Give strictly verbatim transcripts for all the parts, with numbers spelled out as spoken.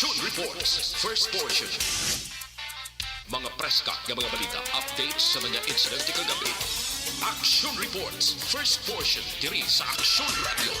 Action Reports, first portion. Mga preska nga mga balita, updates sa mga insidente kagabi. Action Reports, first portion, diri sa Action Radio.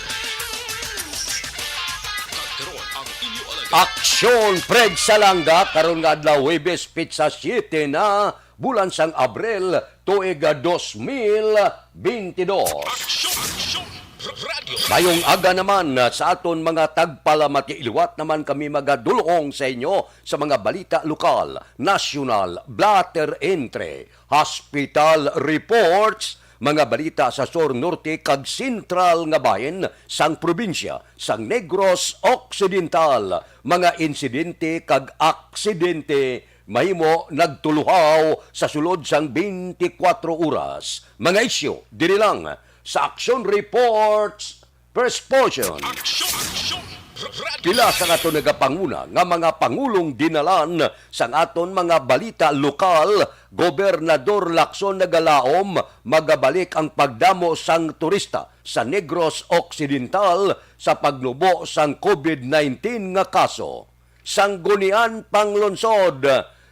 Kag karon ang inyo alagad. Aksyon, Fred Salanga, karon nga adlaw, Huwebes, petsa siete na, bulan sang Abril, tuig dos mil bentidós. Aksyon, Aksyon, Radio. Mayong aga naman, ah, sa aton mga tagpalamati. Liwat naman kami magadulong sa inyo sa mga balita lokal, nasyonal, blotter entry, hospital reports, mga balita sa sur, norte, kag sentral nga bahin sang probinsya sang Negros Occidental, mga insidente kag aksidente mahimo nagtuluhaw sa sulod sang twenty-four oras. Mga isyu diri lang sa Action Reports, first portion. Action, Action, Radio. Pila sa ato nagapanguna nga mga pangulong dinalan sang aton mga balita lokal, Gobernador Lacson nagalaom, magabalik ang pagdamo sang turista sa Negros Occidental sa pagnubo sang COVID nineteen nga kaso. Sangguniang Panglungsod,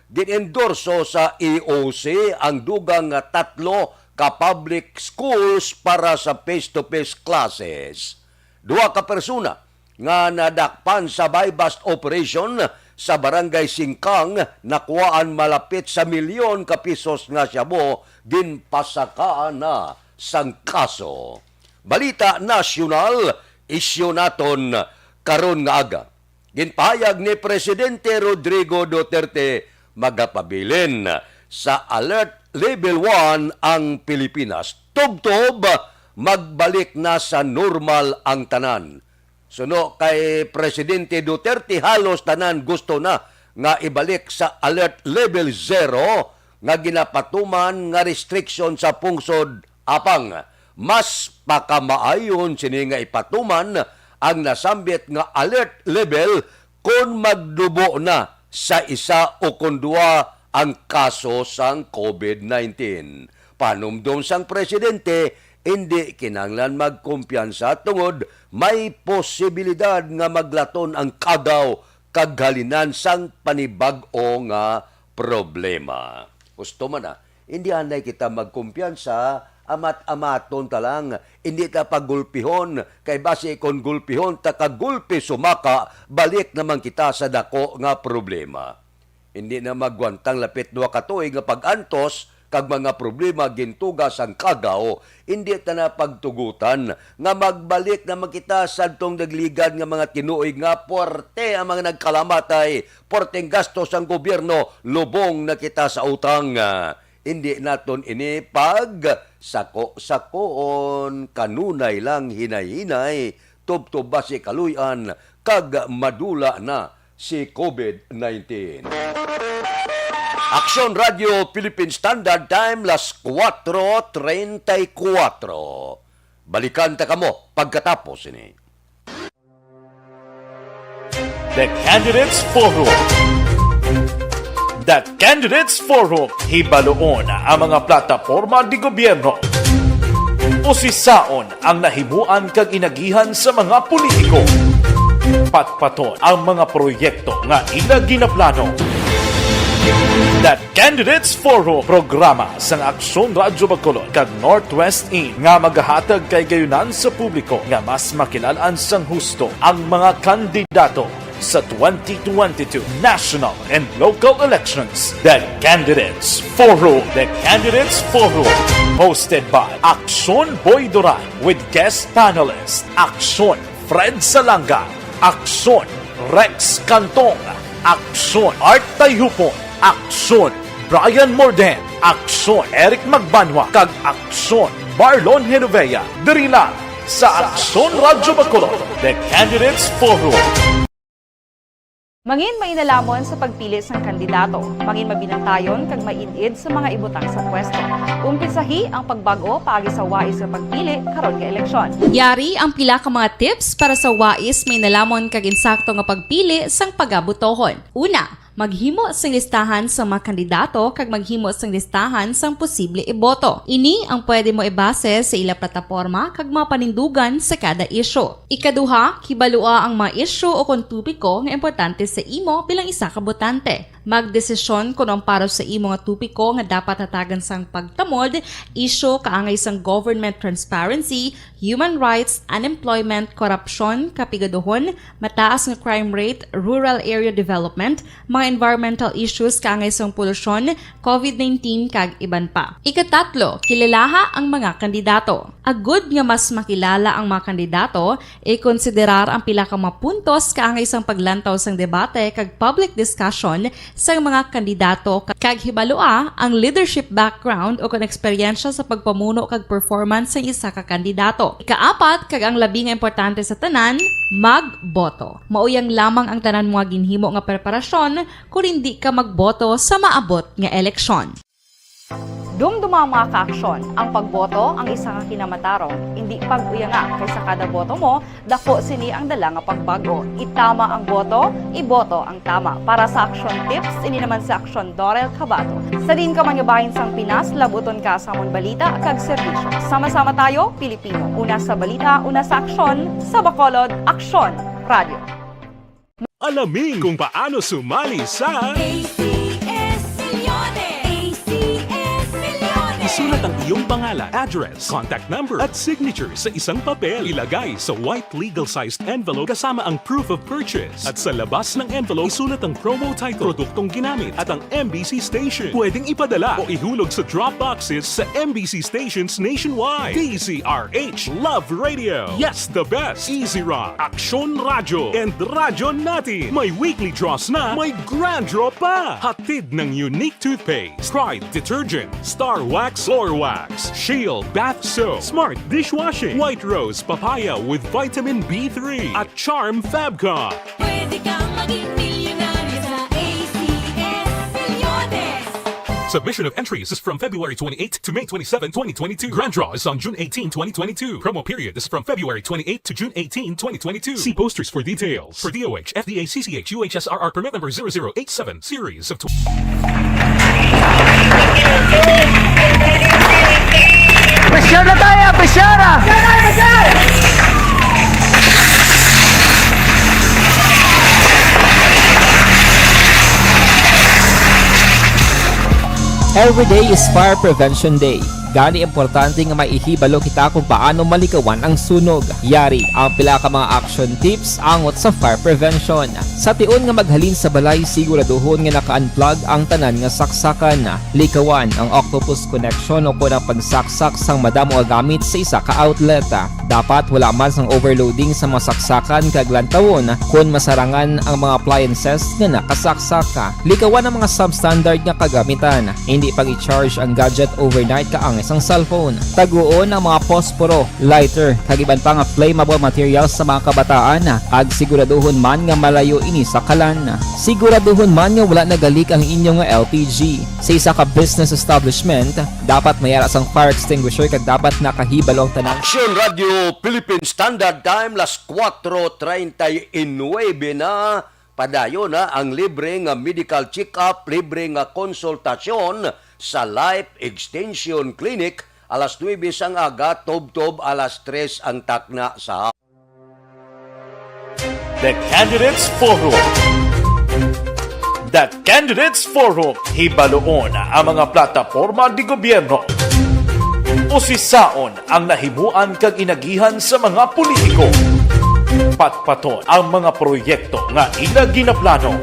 gin-endorso sa E O C ang dugang nga tatlo ka public schools para sa face-to-face classes. Duha ka persona nga nadakpan sa buy-bust operation sa Barangay Singkang nakuhaan malapit sa milyon ka pisos nga shabu, ginpasakaan na sang kaso. Balita nasyonal, isyu naton karon nga aga. Ginpahayag ni Presidente Rodrigo Duterte, magapabilin sa Alert Level one ang Pilipinas. Tubtob, magbalik na sa normal ang tanan. Suno kay Presidente Duterte, halos tanan gusto na nga ibalik sa Alert Level zero nga ginapatuman nga restriction sa pungsod. Apang mas pakamaayon sini nga ipatuman ang nasambit nga alert level kon magnubo na sa isa o kon duha ang kaso sang COVID nineteen. Panumdom sang presidente, indi kinahanglan magkumpiyansa tungod may posibilidad nga maglaton ang kagaw kag halinan sang panibag-o nga problema. Husto man na, indi anay kita magkumpiyansa, amat-amaton ta lang, indi ta pagulpihon, kay basi kon gulpihon ta kag gulpi sumaka, balik naman kita sa dako nga problema. Indi na magwantang lapit duha ka tuig nga pag-antos kag mga problema gintuga sang kagaw, indi ta na pagtugutan nga magbalik naman kita sadtong nagligad nga mga tinuig nga puwerte ang mga nagkalamatay, puwerteng gasto sang gobyerno, lubong na kita sa utang. Indi naton ini pagsako-sakoon, kanunay lang hinay-hinay, tubtob basi kaluy-an kag madula na si COVID nineteen. Aksyon Radio Philippine Standard Time, las kuwatro treinta y cuatro. Balikan ta kamo pagkatapos ini. The Candidates Forum. The Candidates Forum, hibaluon ang mga plataporma di gobyerno. Usisaon ang nahimuan kag inagihan sa mga politiko. Patpaton ang mga proyekto nga ila ginaplano. The Candidates Forum, programa sang Aksyon Radyo Bacolod kag Northwest In nga magahatag kay gayunan sa publiko nga mas makilal-an sang husto ang mga kandidato sa twenty twenty-two national and local elections. The Candidates Forum. The Candidates Forum, hosted by Aksyon Boy Duran with guest panelist Aksyon Fred Salanga, Aksyon Rex Cantong, Aksyon Art Tayhupon, Aksyon Brian Morden, Aksyon Eric Magbanwa, kag Aksyon Marlon Genovea, diri lang sa Aksyon Radyo Bacolod, The Candidates Forum. Mangin mainalamon sa pagpili sang kandidato. Mangin mabinantayon kag maid-id sa mga ibutang sa pwesto. Umpisahi ang pagbag-o paagi sa wais nga pagpili karon nga eleksyon. Yari ang pila ka mga tips para sa wais, mainalamon kag insakto nga pagpili sang pagabotohon. Una, Maghimo sing listahan sang mga kandidato kag maghimo sing listahan sang posible iboto. Ini ang pwede mo ibase sa ila plataporma kag mga panindugan sa kada isyu. Ikaduha, hibalua ang mga isyu o kon topiko nga importante sa imo bilang isa ka botante. Magdesisyon kon ang para sa imo nga topiko nga dapat hatagan sang pagtamod, isyu kaangay sang government transparency, human rights, unemployment, korupsyon, kapigaduhon, mataas nga crime rate, rural area development, mga environmental issues kaangay sang polusyon, covid nineteen, kag iban pa. Ikatatlo, kilalaha ang mga kandidato. Agud nga mas makilala ang mga kandidato, ikonsiderar ang pila ka mga puntos kaangay sang paglantaw sang debate kag public discussion sang mga kandidato, kag hibalua ang leadership background o kon eksperyensya sa pagpamuno kag performance sang isa ka kandidato. Ikaapat, kag ang labi nga importante sa tanan, magboto. Mao yang lamang ang tanan mga ginhimo nga preparasyon kon indi ka magboto sa maabot nga eleksyon. Dumduma ang mga kaaksyon. Ang pagboto ang isa ka kinamatarong. Indi pag-uyanga, kay sa kada boto mo, dako sini ang dala nga pagbago. Itama ang boto, iboto ang tama. Para sa Aksyon Tips, ini naman si Aksyon Dorel Cabato. Sa diin ka man nga bahin sang Pinas, labuton ka sa amon balita kag serbisyo. Sama-sama tayo, Pilipino. Una sa balita, una sa aksyon, sa Bacolod, Aksyon Radio. Alamin kung paano sumali sa A C S Milyones! A C S Milyones! Isulat ang iyong pangalan, address, contact number, at signature sa isang papel. Ilagay sa white legal-sized envelope kasama ang proof of purchase. At sa labas ng envelope, isulat ang promo title, produktong ginamit, at ang M B C station. Pwedeng ipadala o ihulog sa drop boxes sa M B C stations nationwide. D Z R H Love Radio. Yes, the best. Easy Rock, Aksyon Radyo, and Radyo Natin. May weekly draws na, may grand draw pa. Hatid ng Unique Toothpaste, Pride Detergent, Star Wax, Floor Wax, Shield Bath Soap, Smart Dishwashing, White Rose Papaya with Vitamin B three, at Charm Fabcon. Pwede kang maging milyonaryo sa A C S Milyones. Submission of entries is from February twenty-eighth to May twenty-seven, twenty twenty-two. Grand draw is on June eighteen, twenty twenty-two. Promo period is from February twenty-eighth to June eighteen, twenty twenty-two. See posters for details. For D O H, F D A, C C H, U H S R R permit number zero zero eight seven, series of tw- Pressure na tayo! Pressure na! Every day is Fire Prevention Day. Gani, importante nga may ihibalo kita kung paano malikawan ang sunog. Yari ang pila ka mga action tips angot sa fire prevention. Sa tion nga maghalin sa balay, siguraduhon nga naka-unplug ang tanan nga saksakan. Likawan ang octopus connection o kon ang pagsaksak sang madamo nga gamit sa isa ka outlet. Dapat wala man sang overloading sa mga saksakan kag lantawon kon masarangan ang mga appliances nga nakasaksak. Likawan ang mga substandard nga kagamitan. Hindi pag-i-charge ang gadget overnight kaangay sang cellphone. Taguon ang mga posporo, lighter, kag iban pa nga flammable materials sa mga kabataan, kag siguraduhon man nga malayo ini sa kalan. Siguraduhon man nga wala nagalik ang inyo nga L P G. Sa isa ka business establishment, dapat may ara sang fire extinguisher kag dapat nakahibalo ang tanan. Aksyon Radio Philippine Standard Time, las cuatro treinta y nueve na. Padayon na ang libre nga medical check-up, libre nga konsultasyon sa Life Extension Clinic, alas nuebe sang aga, tubtob alas tres ang takna sa The Candidates Forum. The Candidates Forum, hibaluon ang mga plataporma de gobierno. Usisaon ang nahimuan kag inagihan sa mga politiko. Patpaton ang mga proyekto nga ila ginaplano.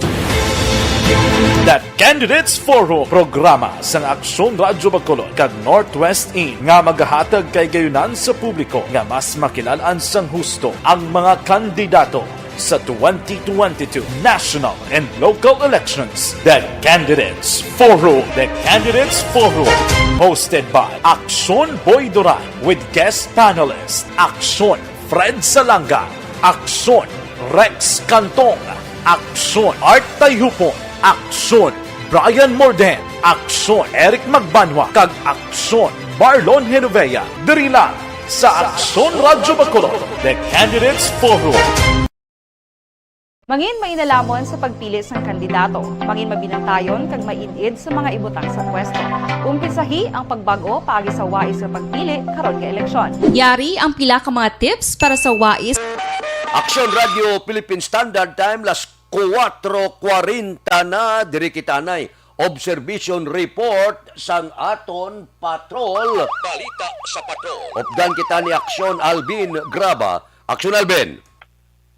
The Candidates Forum, programa sang Aksyon Radyo Bacolod kag Northwest In, nga magahatag kay gayunan sa publiko nga mas makilal-an sang husto ang mga kandidato sa twenty twenty-two national and local elections. The Candidates Forum. The Candidates Forum, hosted by Aksyon Boy Duran with guest panelist Aksyon Fred Salanga, Aksyon Rex Cantong, Aksyon Art Tayhupon, Aksyon Brian Morden, Aksyon Eric Magbanwa, kag Aksyon Marlon Genovea, diri lang sa Aksyon Radyo Bacolod, The Candidates Forum. Mangin mainalamon sa pagpili sang kandidato, mangin mabinantayon kag maid-id sa mga ibutang sa pwesto. Umpisahi ang pagbag-o paagi sa wais nga pagpili karon nga eleksyon. Yari ang pila ka mga tips para sa wais. Aksyon Radio Philippine Standard Time, las kuwatro kwarenta na, diri kita nay observation report sang aton patrol. Balita sa patrol. Updan kita ni Aksyon Alvin Graba. Aksyon Alvin.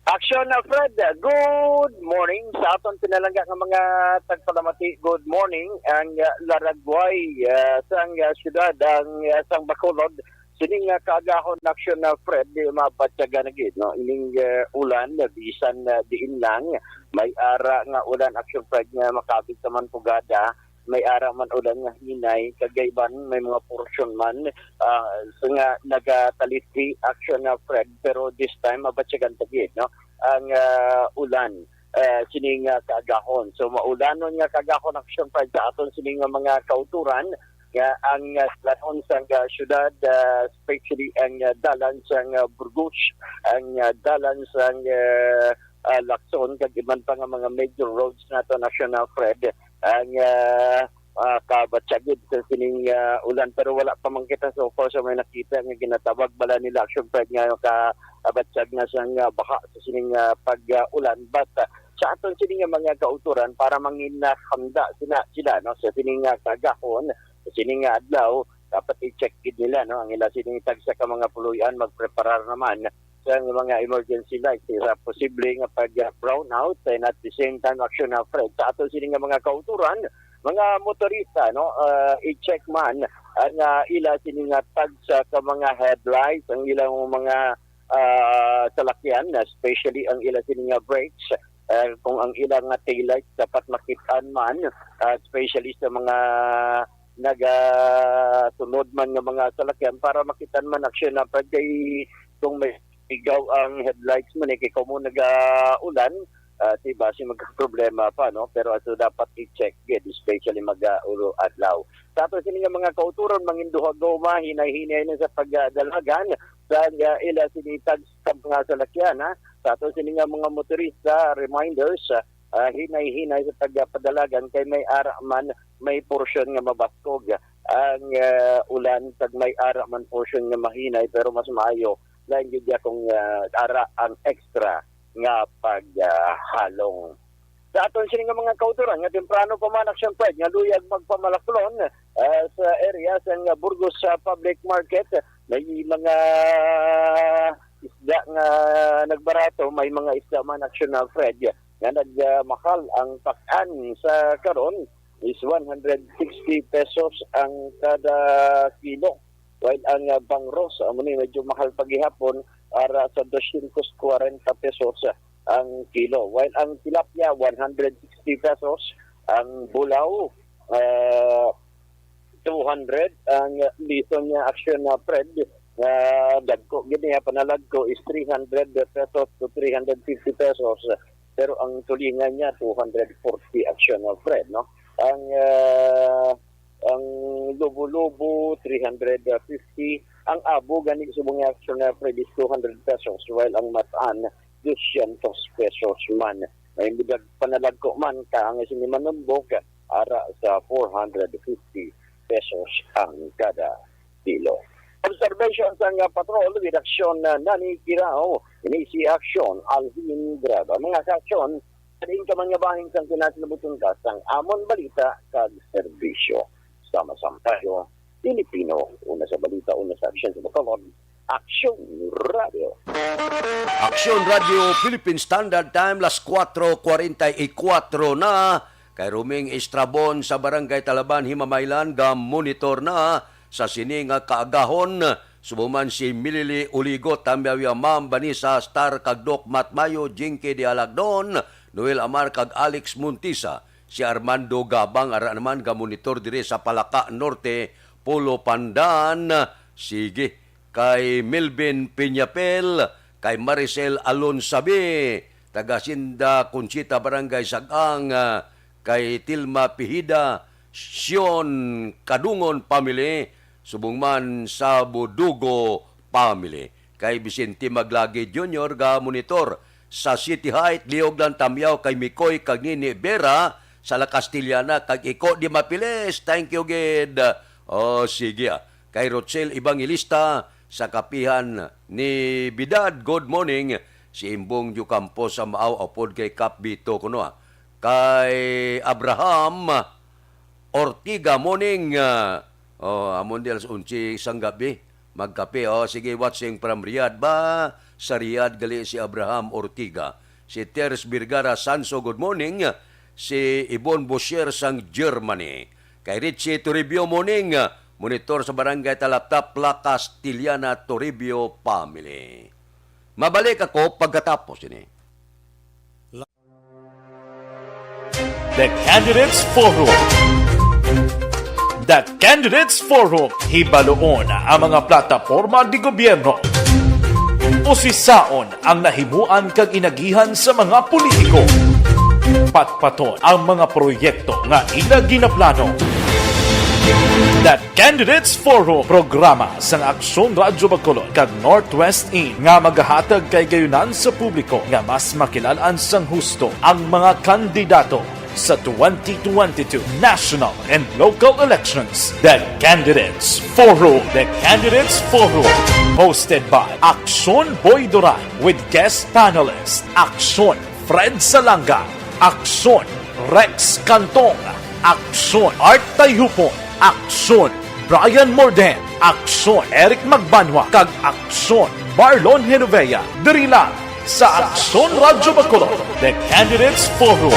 Aksyon na Fred, good morning sa aton pinalangga nga mga tagpalamati. Good morning ang uh, Laragway uh, sang uh, syudad ang uh, sang Bacolod. Sining nga kaagahon aksyon na Fred, di mabatyagan na gid no ining uh, ulan bisan uh, diin lang may ara nga ulan aksyon Fred nga makabig sa man pugada, may ara man ulan nga hinay kagayban may mga porsyon man uh, nga nagatalisdi aksyon na Fred, pero this time mabatyagan ta gid no ang uh, ulan uh, sining uh, kaagahon. So maulanon nga kaagahon aksyon Fred sa aton sining nga mga kauturan nga ang uh, lanon sang uh, syudad, uh, especially ang uh, dalan sang uh, Burgos, ang uh, dalan sang uh, uh, Lacson, kag iban pa nga mga major roads nato national Fred, ang uh, uh, kabatyagid sa sining uh, ulan, pero wala pa man kita so far sa may nakita nga ginatawag bala nila action Fred nga kabatyag na sang uh, baha sa sining uh, pag-ulan. But uh, sa aton sini nga mga kauturan para mangin uh, handa sila, sila no sa sini nga kagahon, sa sini nga adlaw, dapat i-check gid nila no ang ila sini tagsa ka mga puloy-an magpreparar naman sa mga emergency lights sa posible nga pag uh, brownout and at the same time action na Fred sa aton sini nga mga kauturan, mga motorista no uh, i-check man ang uh, ila sini nga tagsa ka mga headlights ang ilang mga uh, salakyan, especially ang ila sini nga brakes, uh, kung ang ila nga taillights dapat makit-an man, uh, especially sa mga nagasunod man nga mga salakyan para makit-an man aksyon na pag kay kung may igaw ang headlights mo ni kay kung mo nagaulan, uh, di ba si magkaproblema pa no, pero ato dapat i-check gid especially mag-ulo adlaw. Sa ato sini nga mga kauturon, manginduha goma hinay-hinay na sa pagdalagan sa uh, ila sinitag sa mga salakyan ha. Sa ato sini nga mga motorista, reminders, uh, hinay-hinay sa pagpadalagan kay may ara man may porsyon nga mabaskog ang uh, ulan kag may ara man porsyon nga mahinay, pero mas maayo lain gyud ya kung uh, ara ang extra nga paghalong. Uh, sa aton sini nga mga kauturan nga temprano pa man action Fred nga luyag magpamalaklon uh, sa area sa nga Burgos uh, Public Market, may mga isda nga nagbarato, may mga isda man action na Fred nga nagmahal. Ang pakan sa karon is one hundred sixty pesos ang kada kilo. While ang uh, bangros, amo ni medyo mahal pa gihapon, ara sa dosyentos kwarenta pesos ang kilo. While ang tilapia, one hundred sixty pesos, ang bulaw, uh, two hundred, ang lison niya action na Fred, nga dagko gid niya panalagko is three hundred pesos to three hundred fifty pesos, pero ang tulingan niya two hundred forty action na Fred, no? Ang uh, ang lubo-lubo three hundred fifty, ang abo gani subong nga action na Fred is two hundred pesos, while ang matan dosyentos pesos man. May mudag panalagko man ka ang sini manumbok ara sa four hundred fifty pesos ang kada kilo. Observation sang patrol with action na Nani Kirao, ini si Aksyon Alvin Graba. Mga kaaksyon, sa diin ka man nga bahin sang kinasinabuton ka sang amon balita kag serbisyo. Sama-sama tayo, Pilipino, una sa balita, una sa aksyon sa Bacolod, Aksyon Radio. Aksyon Radio Philippine Standard Time, las kuwatro kwarenta y kuwatro na. Kay Roming Estrabon sa Barangay Talaban, Himamaylan, ga-monitor na sa sini nga kaagahon. Subong man si Milili Uligot, Tamyaw ya Ma'am Vanessa Star, kag Doc Matmayo, Jinky de Alagdon, Noel Amar, kag Alex Montisa. Si Armando Gabang, ara naman, ga-monitor diri sa Palaka Norte, Polo Pandan. Sige, kay Melvin Piñapel, kay Maricel Alonsabi, taga Hacienda Conchita, Barangay Sagang, ah, kay Tilma Pihida, Sion Kadungon family, subong man sa Budugo family. Kay Vicente Maglagi Junior ga-monitor sa City Height, liog lang tamyaw kay Mikoy kag Nini Vera sa La Castellana, kag Iko di Mapilis. Thank you, gid. Oh, sige, ah. Kay Rochelle Evangelista sa Kapihan ni Bidad, good morning. Si Imbong Diocampo sa Maaw, upod kay Kap Bito kuno, ah. Kay Abraham Ortiga, morning, ah, oh, amon di alas onse sang gabi. Magkape, oh, sige, watching from Riyadh. Ba, sa Riyadh gali si Abraham Ortiga. Si Teres Vergara Sanso, good morning. Si Ibon Bosher sang Germany. Kay Richie Toribio, morning. Monitor sa Barangay Talaptap, La Castellana, Toribio family. Mabalik ako pagkatapos ini. The Candidates Forum. The Candidates Forum. Hibaluon ang mga plataporma di gobyerno. Usisaon ang nahimuan kag inagihan sa mga politiko. Patpaton ang mga proyekto nga ila ginaplano. The Candidates Forum, programa sang Aksyon Radyo Bacolod kag Northwest In nga magahatag kay gayunan sa publiko nga mas makilalan sang husto ang mga kandidato sa twenty twenty-two national and local elections. The Candidates Forum. The Candidates Forum, hosted by Aksyon Boy Duran with guest panelist Aksyon Fred Salanga, Aksyon Rex Cantong, Aksyon Art Tayhupon, Aksyon Brian Morden, Aksyon Eric Magbanwa, kag Aksyon Marlon Genovea. Diri lang sa Aksyon Radyo Bacolod, The Candidates Forum.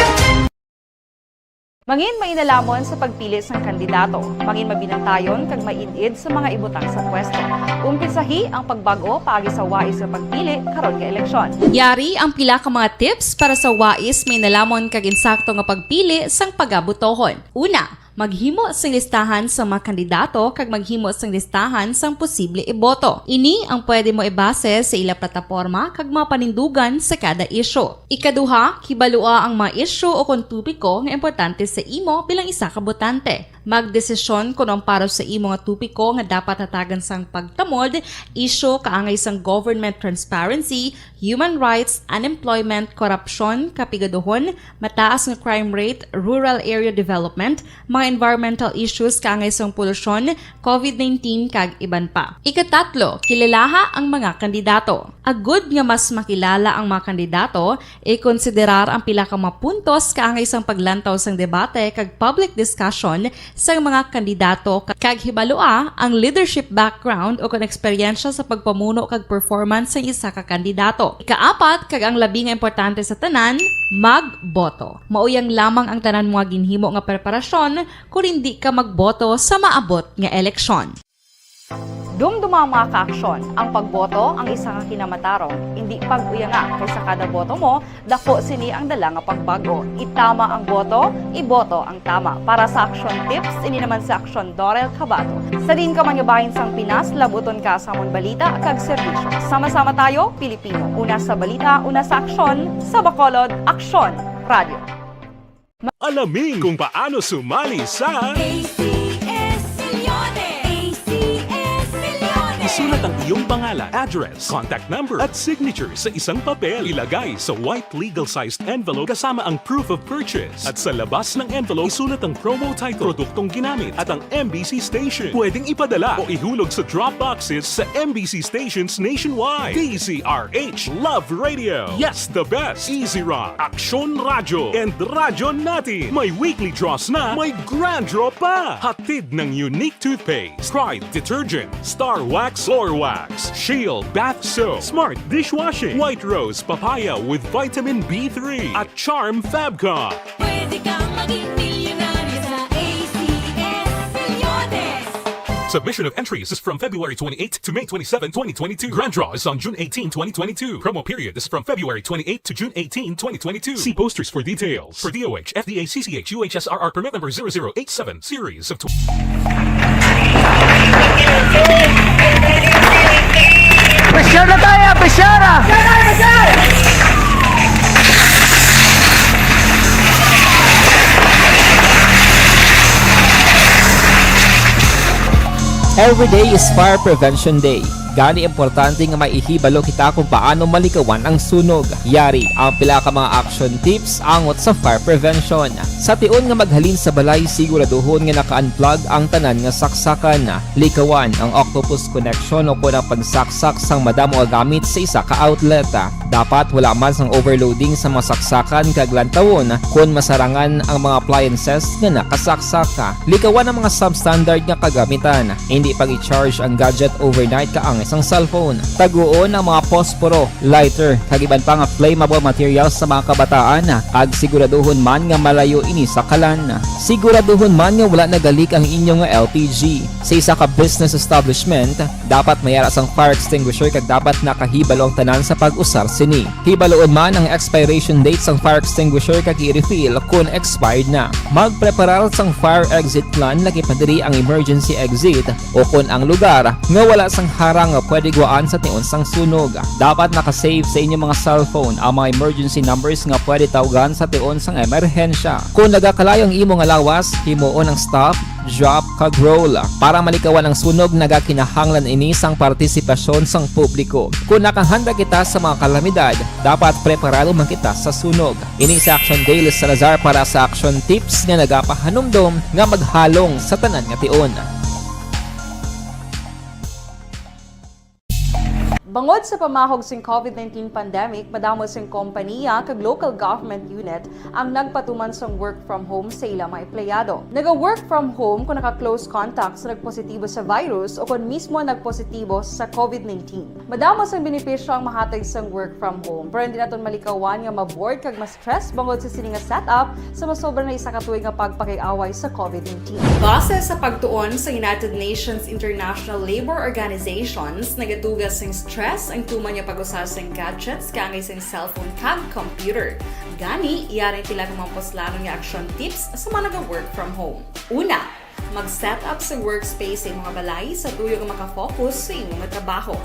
Mangin mainalamon sa pagpili sang kandidato. Mangin mabinantayon kag maid-id sa mga ibutang sa pwesto. Umpisahi ang pagbag-o paagi sa wais nga pagpili karon nga eleksyon. Yari ang pila ka mga tips para sa wais, mainalamon kag insakto nga pagpili sang pagabotohon. Una, maghimo sing listahan sa mga kandidato kag maghimo sing listahan sang posible iboto. Ini ang pwede mo ibase sa ila plataporma kag mga panindugan sa kada isyu. Ikaduha, hibalua ang mga isyu o kon topiko nga importante sa imo bilang isa ka botante. Magdesisyon kon ang para sa imo nga topiko nga dapat hatagan sang pagtamod, isyu kaangay sang government transparency, human rights, unemployment, korupsyon, kapigaduhon, mataas nga crime rate, rural area development, mga environmental issues kaangay sang polusyon, covid nineteen, kag iban pa. Ikatatlo, kilalaha ang mga kandidato. Agud nga mas makilala ang mga kandidato, ikonsiderar ang pila ka mga puntos kaangay sang paglantaw sang debate kag public discussion sang mga kandidato, ka-, kag hibalua ang leadership background o kon eksperyensya sa pagpamuno kag performance sang isa ka kandidato. Ikaapat, kag ang labi nga importante sa tanan, magboto. Mauyang lamang ang tanan mo nga ginhimo nga preparasyon kon indi ka magboto sa maabot nga eleksyon. Dumduma ang mga kaaksyon, ang pagboto ang isa ka kinamatarong, indi pag-uyanga, kay sa kada boto mo, daku sini ang dala nga pagbag-o. Itama ang boto, iboto ang tama. Para sa Aksyon Tips, ini naman si Aksyon Dorel Cabato. Sa diin ka man nga bahin sang Pinas, labuton ka sa amon balita kag serbisyo. Sama-sama tayo, Pilipino. Una sa balita, una sa aksyon, sa Bacolod, Aksyon Radio. Alamin kung paano sumali sa A C S Millones. A C S Millones. Isulat ang iyong pangalan, address, contact number, at signature sa isang papel. Ilagay sa white legal-sized envelope kasama ang proof of purchase. At sa labas ng envelope, isulat ang promo title, produktong ginamit, at ang M B C station. Pwedeng ipadala o ihulog sa drop boxes sa M B C stations nationwide. D Z R H Love Radio. Yes, the best. Easy Rock, Aksyon Radyo, and Radyo Natin. May weekly draws na, may grand draw pa. Hatid ng Unique Toothpaste, Pride Detergent, Star Wax Floor Wax, Shield Bath Soap, Smart Dishwashing, White Rose Papaya with Vitamin B three, at Charm Fab Cup. Pwede kang maging milyonaryo sa A C S Millones. Submission of entries is from February twenty-eighth to May twenty-seven, twenty twenty-two. Grand draw is on June eighteen, twenty twenty-two. Promo period is from February twenty-eighth to June eighteen, twenty twenty-two. See posters for details. For D O H, F D A, C C H, U H S R R permit number zero zero eight seven, series of tw- Pressure na tayo! Pressure na! Every day is Fire Prevention Day. Gani, importante nga maihibalo kita kung paano malikawan ang sunog. Yari ang pila ka mga action tips angot sa fire prevention. Sa tion nga maghalin sa balay, siguraduhon nga naka-unplug ang tanan nga saksakan. Likawan ang octopus connection o kon ang pagsaksak sang madamo nga gamit sa isa ka outlet. Dapat wala man sang overloading sa mga saksakan kag lantawon kon masarangan ang mga appliances nga nakasaksak. Likawan ang mga substandard nga kagamitan. Hindi pag-i-charge ang gadget overnight kaangay sang cellphone. Taguon ang mga posporo, lighter, kag iban pa nga flammable materials sa mga kabataan, kag siguraduhon man nga malayo ini sa kalan. Siguraduhon man nga wala nagalik ang inyo nga L P G. Sa isa ka business establishment, dapat may ara sang fire extinguisher kag dapat nakahibalo ang tanan sa pag-usar sini. Hibaloon man ang expiration date sang fire extinguisher kag i-refill kon expired na. Magpreparar sang fire exit plan, lakip na diri ang emergency exit o kon ang lugar nga wala sang harang nga pwede gwaan sa tion sang sunog. Dapat naka-save sa inyo mga cellphone ang mga emergency numbers nga pwede tawgan sa tion sang emerhensya. Kon nagakalayo ang imo nga lawas, himuon ang stop, drop, kag roll. Para malikawan ang sunog, nagakinahanglan ini sang partisipasyon sang publiko. Kon nakahanda kita sa mga kalamidad, dapat preparado man kita sa sunog. Ini si Action Dale Salazar para sa Action Tips nga nagapahanumdom nga maghalong sa tanan nga tion. Bangod sa pamahog sing COVID nineteen pandemic, madamo sing kompaniya kag local government unit ang nagpatuman sang work from home sa ila mga empleyado. Naga-work from home kung naka-close contact sa nagpositibo sa virus o kon mismo nagpositibo sa COVID nineteen. Madamo sang benepisyo ang mahatag sang work from home, pero hindi naton malikawan nga ma-bored kag ma-stress bangod sa sini nga setup sa masobra na isa ka tuig nga pagpakig-away sa COVID nineteen. Base sa pagtuon sa United Nations International Labour Organizations, nagatuga sing stress ang tuman nga pag-usa sing gadgets kaangay sing cellphone kag computer. Gani, yari ang pila ka mga puslanon nga action tips sa mga naga-work from home. Una, mag-set up sa workspace sa imo nga balay sa tuyo nga maka-focus sa imo nga trabaho.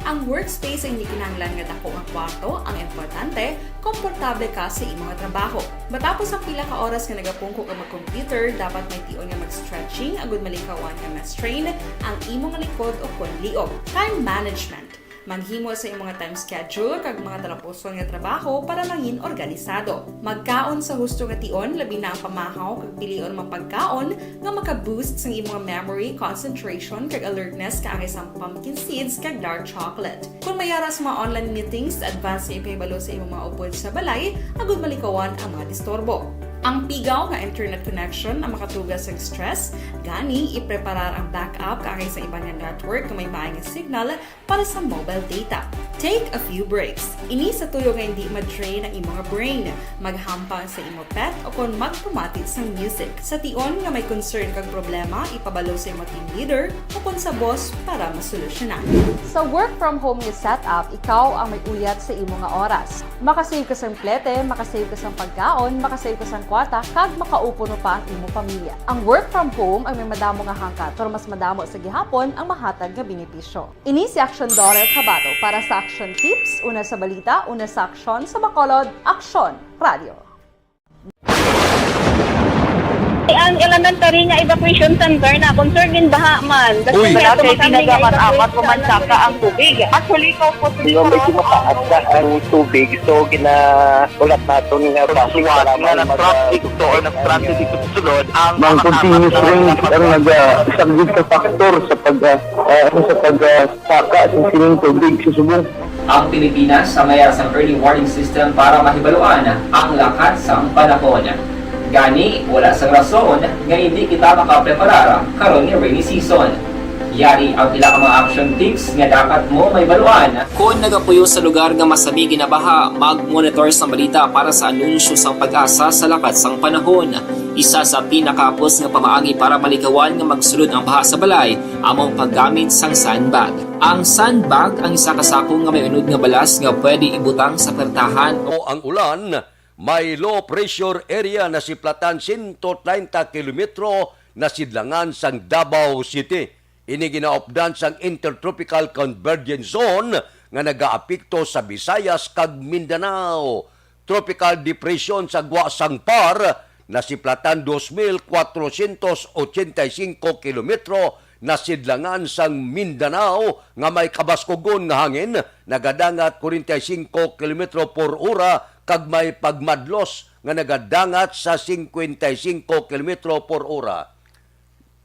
Ang workspace ay hindi kinahanglan nga dako nga kwarto, ang importante, komportable ka sa imo nga trabaho. Matapos ang pila ka oras nga nagapungko ka mag-computer, dapat may tion nga mag-stretching agud malikawan nga ma-strain ang imo nga likod o kon liog. Time management. Maghimo sa imo nga time schedule kag mga talapuson nga trabaho para mangin organisado. Magkaon sa husto nga tion, labi na ang pamahaw kag pilion nga pagkaon nga maka-boost sang imo nga memory, concentration, kag alertness kaangay sang pumpkin seeds kag dark chocolate. Kon may ara sa mga online meetings, advance nga ipahibalo sa imo mga upod sa balay agud malikawan ang mga disturbo. Ang pigaw nga internet connection ang makatuga sang stress, gani ipreparar ang backup kaangay sa iban nga network nga may maay nga signal para sa mobile data. Take a few breaks. Ini sa tuyo nga hindi ma-drain ang imo nga brain. Maghampang sa imo pet o kon magpamati sang music. Sa tion nga may concern kag problema, ipabalo sa imo team leader o kon sa boss para masolusyonan. Sa work from home nga setup, ikaw ang may uyat sa imo nga oras. Makasave ka sang plete, makasave ka sang pagkaon, makasave ka sang kwarta, kag makaupuno pa ang imo pamilya. Ang work from home ang may madamo nga hangkat, pero mas madamo sa gihapon ang mahatag nga benepisyo. Ini si Action Daughter Kabato para sa Action Tips, una sa balita, una sa aksyon, sa Bacolod, Aksyon Radio. Ang elementary nga evacuation center na concern gin baha man. Uy, wala kay tinaga man amat ko man saka ang tubig. Actually, ko po medyo mataas na ang tubig, so ginaulat naton nga basi nga nag-traffic to or nag-traffic dito sa sulod ang mga continuous rains ang nag-, ah, isang big factor sa pag, ah, ah, ano, sa pag, ah, saka sa sining tubig sa subong. Ang Pilipinas ang may sang early warning system para mahibaluan ang lakat sang panahon. Gani, wala sang rason nga hindi kita makapreparar karon nga rainy season. Yari ang pila ka mga action tips nga dapat mo mahibaluan. Kon nagapuyo sa lugar nga masami ginabaha, mag-monitor sang balita para sa anunsyo sang PAGASA sa lakat sang panahon. Isa sa pinakahapos nga pamaagi para malikawan nga magsulod ang baha sa balay amo ang paggamit sang sandbag. Ang sandbag ang isa ka sako nga may unod nga balas nga pwede ibutang sa pertahan o ang ulan, may low pressure area na si Platan sento treinta kilometro na sidlangan sang Davao City. Ini ginaupdan sang Intertropical Convergence Zone nga nagaapekto sa Visayas kag Mindanao. Tropical Depression sa gwa sang PAR na si Platan dos mil kwatrocientos ochenta y cinco kilometro nasidlangan sang Mindanao nga may kabaskugon nga hangin, nagadangat forty-five kilometro por ora, kag may pagmadlos nga nagadangat sa fifty-five kilometro por ora.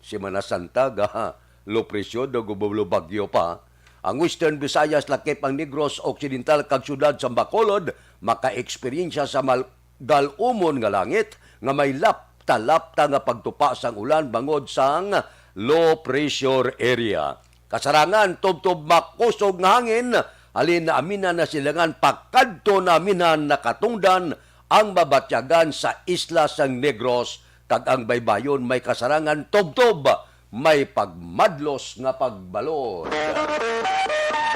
Semana Santa, ga low pressure, daw gubalo bagyo pa. Ang Western Visayas, lakip ang Negros Occidental kag siyudad sa Bacolod, maka-eksperyensya sa mal-, galumon nga langit nga may lapta-lapta nga pagtupa sang ulan bangod sang low pressure area. Kasarangan, tubtob makusog nga hangin, halin naaminan na silangan pakadto naaminan nakatungdan ang mabatyagan sa isla sang Negros, kag ang baybayon may kasarangan tubtob may pagmadlos nga pagbalod.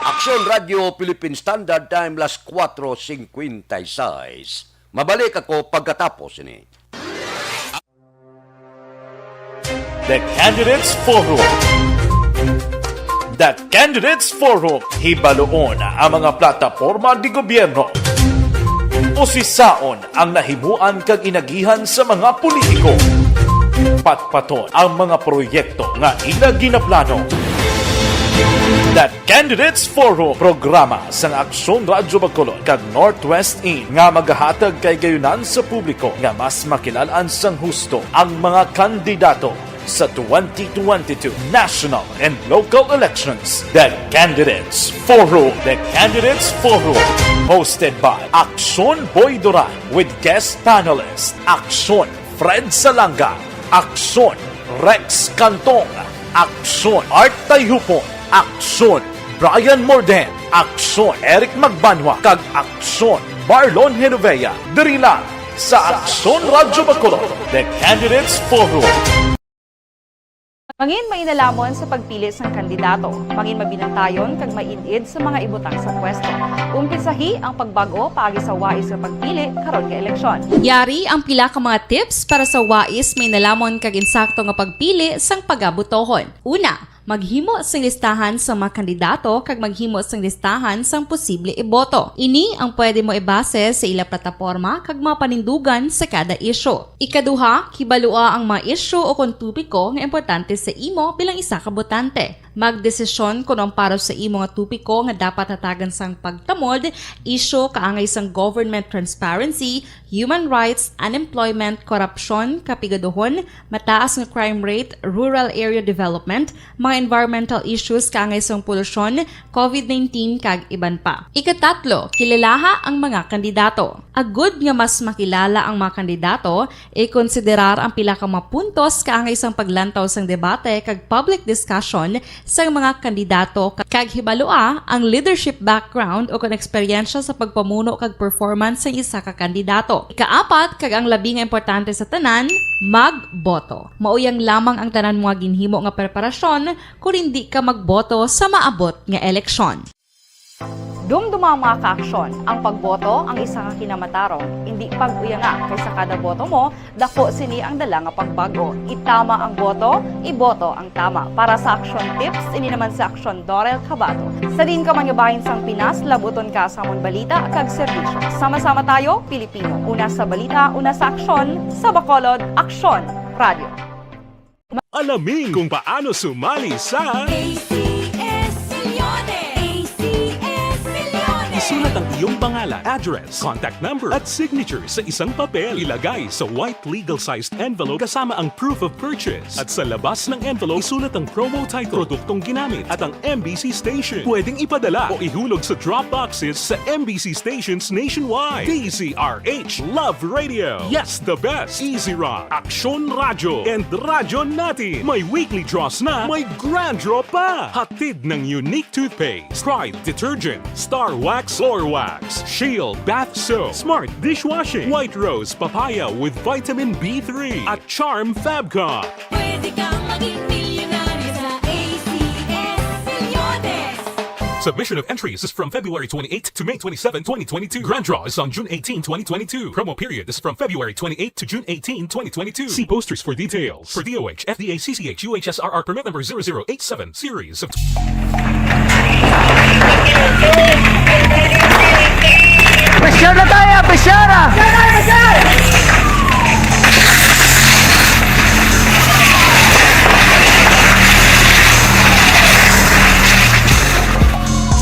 Aksyon Radio Philippine Standard Time, las cuatro cincuenta y seis. Mabalik ako pagkatapos ini. The Candidates Forum. The Candidates Forum, hibaluon ang mga plataporma di gobyerno. Usisaon ang nahimuan kag inagihan sa mga politiko. Patpaton ang mga proyekto nga ila ginaplano. The Candidates Forum, programa sang Aksyon Radyo Bacolod kag Northwest In nga magahatag kay gayunan sa publiko nga mas makilalaan sang husto ang mga kandidato sa twenty twenty-two national and local elections. The Candidates Forum. The Candidates Forum, hosted by Aksyon Boy Duran with guest panelist Aksyon Fred Salanga, Aksyon Rex Cantong, Aksyon Art Tayhupon, Aksyon Brian Morden, Aksyon Eric Magbanwa, kag Aksyon Marlon Genovea. Diri lang sa Aksyon Radyo Bacolod, The Candidates Forum. Mangin mainalaman sa pagpili sang kandidato. Mangin mabinantayon kag maid-id sa mga ibutang sa pwesto. Umpisahi ang pagbag-o paagi sa wais nga pagpili karon nga eleksyon. Yari ang pila ka mga tips para sa wais, mainalamon kag insakto nga pagpili sang pagabutohon. Una, maghimo sing listahan sa mga kandidato kag maghimo sing listahan sang posible iboto. Ini ang pwede mo ibase sa ila plataporma kag mga panindugan sa kada isyu. Ikaduha, kibalua ang mga isyu o kon topiko nga importante sa imo bilang isa ka botante. Magdesisyon kon ang para sa imo nga topiko nga dapat hatagan sang pagtamod, isyu kaangay sang government transparency, human rights, unemployment, korupsyon, kapigaduhon, mataas nga crime rate, rural area development, mga environmental issues kaangay sang polusyon, covid nineteen, kag iban pa. Ikatatlo, kilalaha ang mga kandidato. Agud nga mas makilala ang mga kandidato, ikonsiderar ang pila ka mga puntos kaangay sang paglantaw sang debate kag public discussion sang mga kandidato, kag hibalua ang leadership background o kon eksperyensya sa pagpamuno kag performance sang isa ka kandidato. Ikaapat, kag ang labi nga importante sa tanan, magboto. Mauyang lamang ang tanan mo nga ginhimo nga preparasyon kon indi ka magboto sa maabot nga eleksyon. Dumduma, mga kaaksyon, ang pagboto ang isa ka kinamatarong. Indi pag-uyanga, kay sa kada boto mo, daku sini ang dala nga pagbag-o. Itama ang boto, iboto ang tama. Para sa Aksyon Tips, ini naman si Aksyon Dorel Cabato. Sa diin ka man nga bahin sang Pinas, labuton ka sa amon balita kag serbisyo. Sama-sama tayo, Pilipino. Una sa balita, una sa aksyon, sa Bacolod, Aksyon Radio. Alamin kung paano sumali sa A C S Milyones. A C S Milyones. Isulat ang iyong pangalan, address, contact number, at signature sa isang papel. Ilagay sa white legal-sized envelope kasama ang proof of purchase. At sa labas ng envelope, isulat ang promo title, produktong ginamit, at ang M B C station. Pwedeng ipadala o ihulog sa drop boxes sa M B C stations nationwide. D Z R H Love Radio. Yes, the best. Easy Run, Aksyon Radyo, and Radyo Natin. May weekly draws na, may grand draw pa. Hatid ng Unique Toothpaste, Pride Detergent, Star Wax, Floor Wax, Shield Bath Soap, Smart Dishwashing, White Rose Papaya with Vitamin B three, at Charm Fabcon. Pwede kang maging milyonaryo sa A C S Milyones. Submission of entries is from February twenty-eighth to May twenty-seven, twenty twenty-two. Grand draw is on June eighteen, twenty twenty-two. Promo period is from February twenty-eighth to June eighteen, twenty twenty-two. See posters for details. For D O H, F D A, C C H, U H S R R permit number zero zero eight seven, series of Pressure na tayo! Pressure!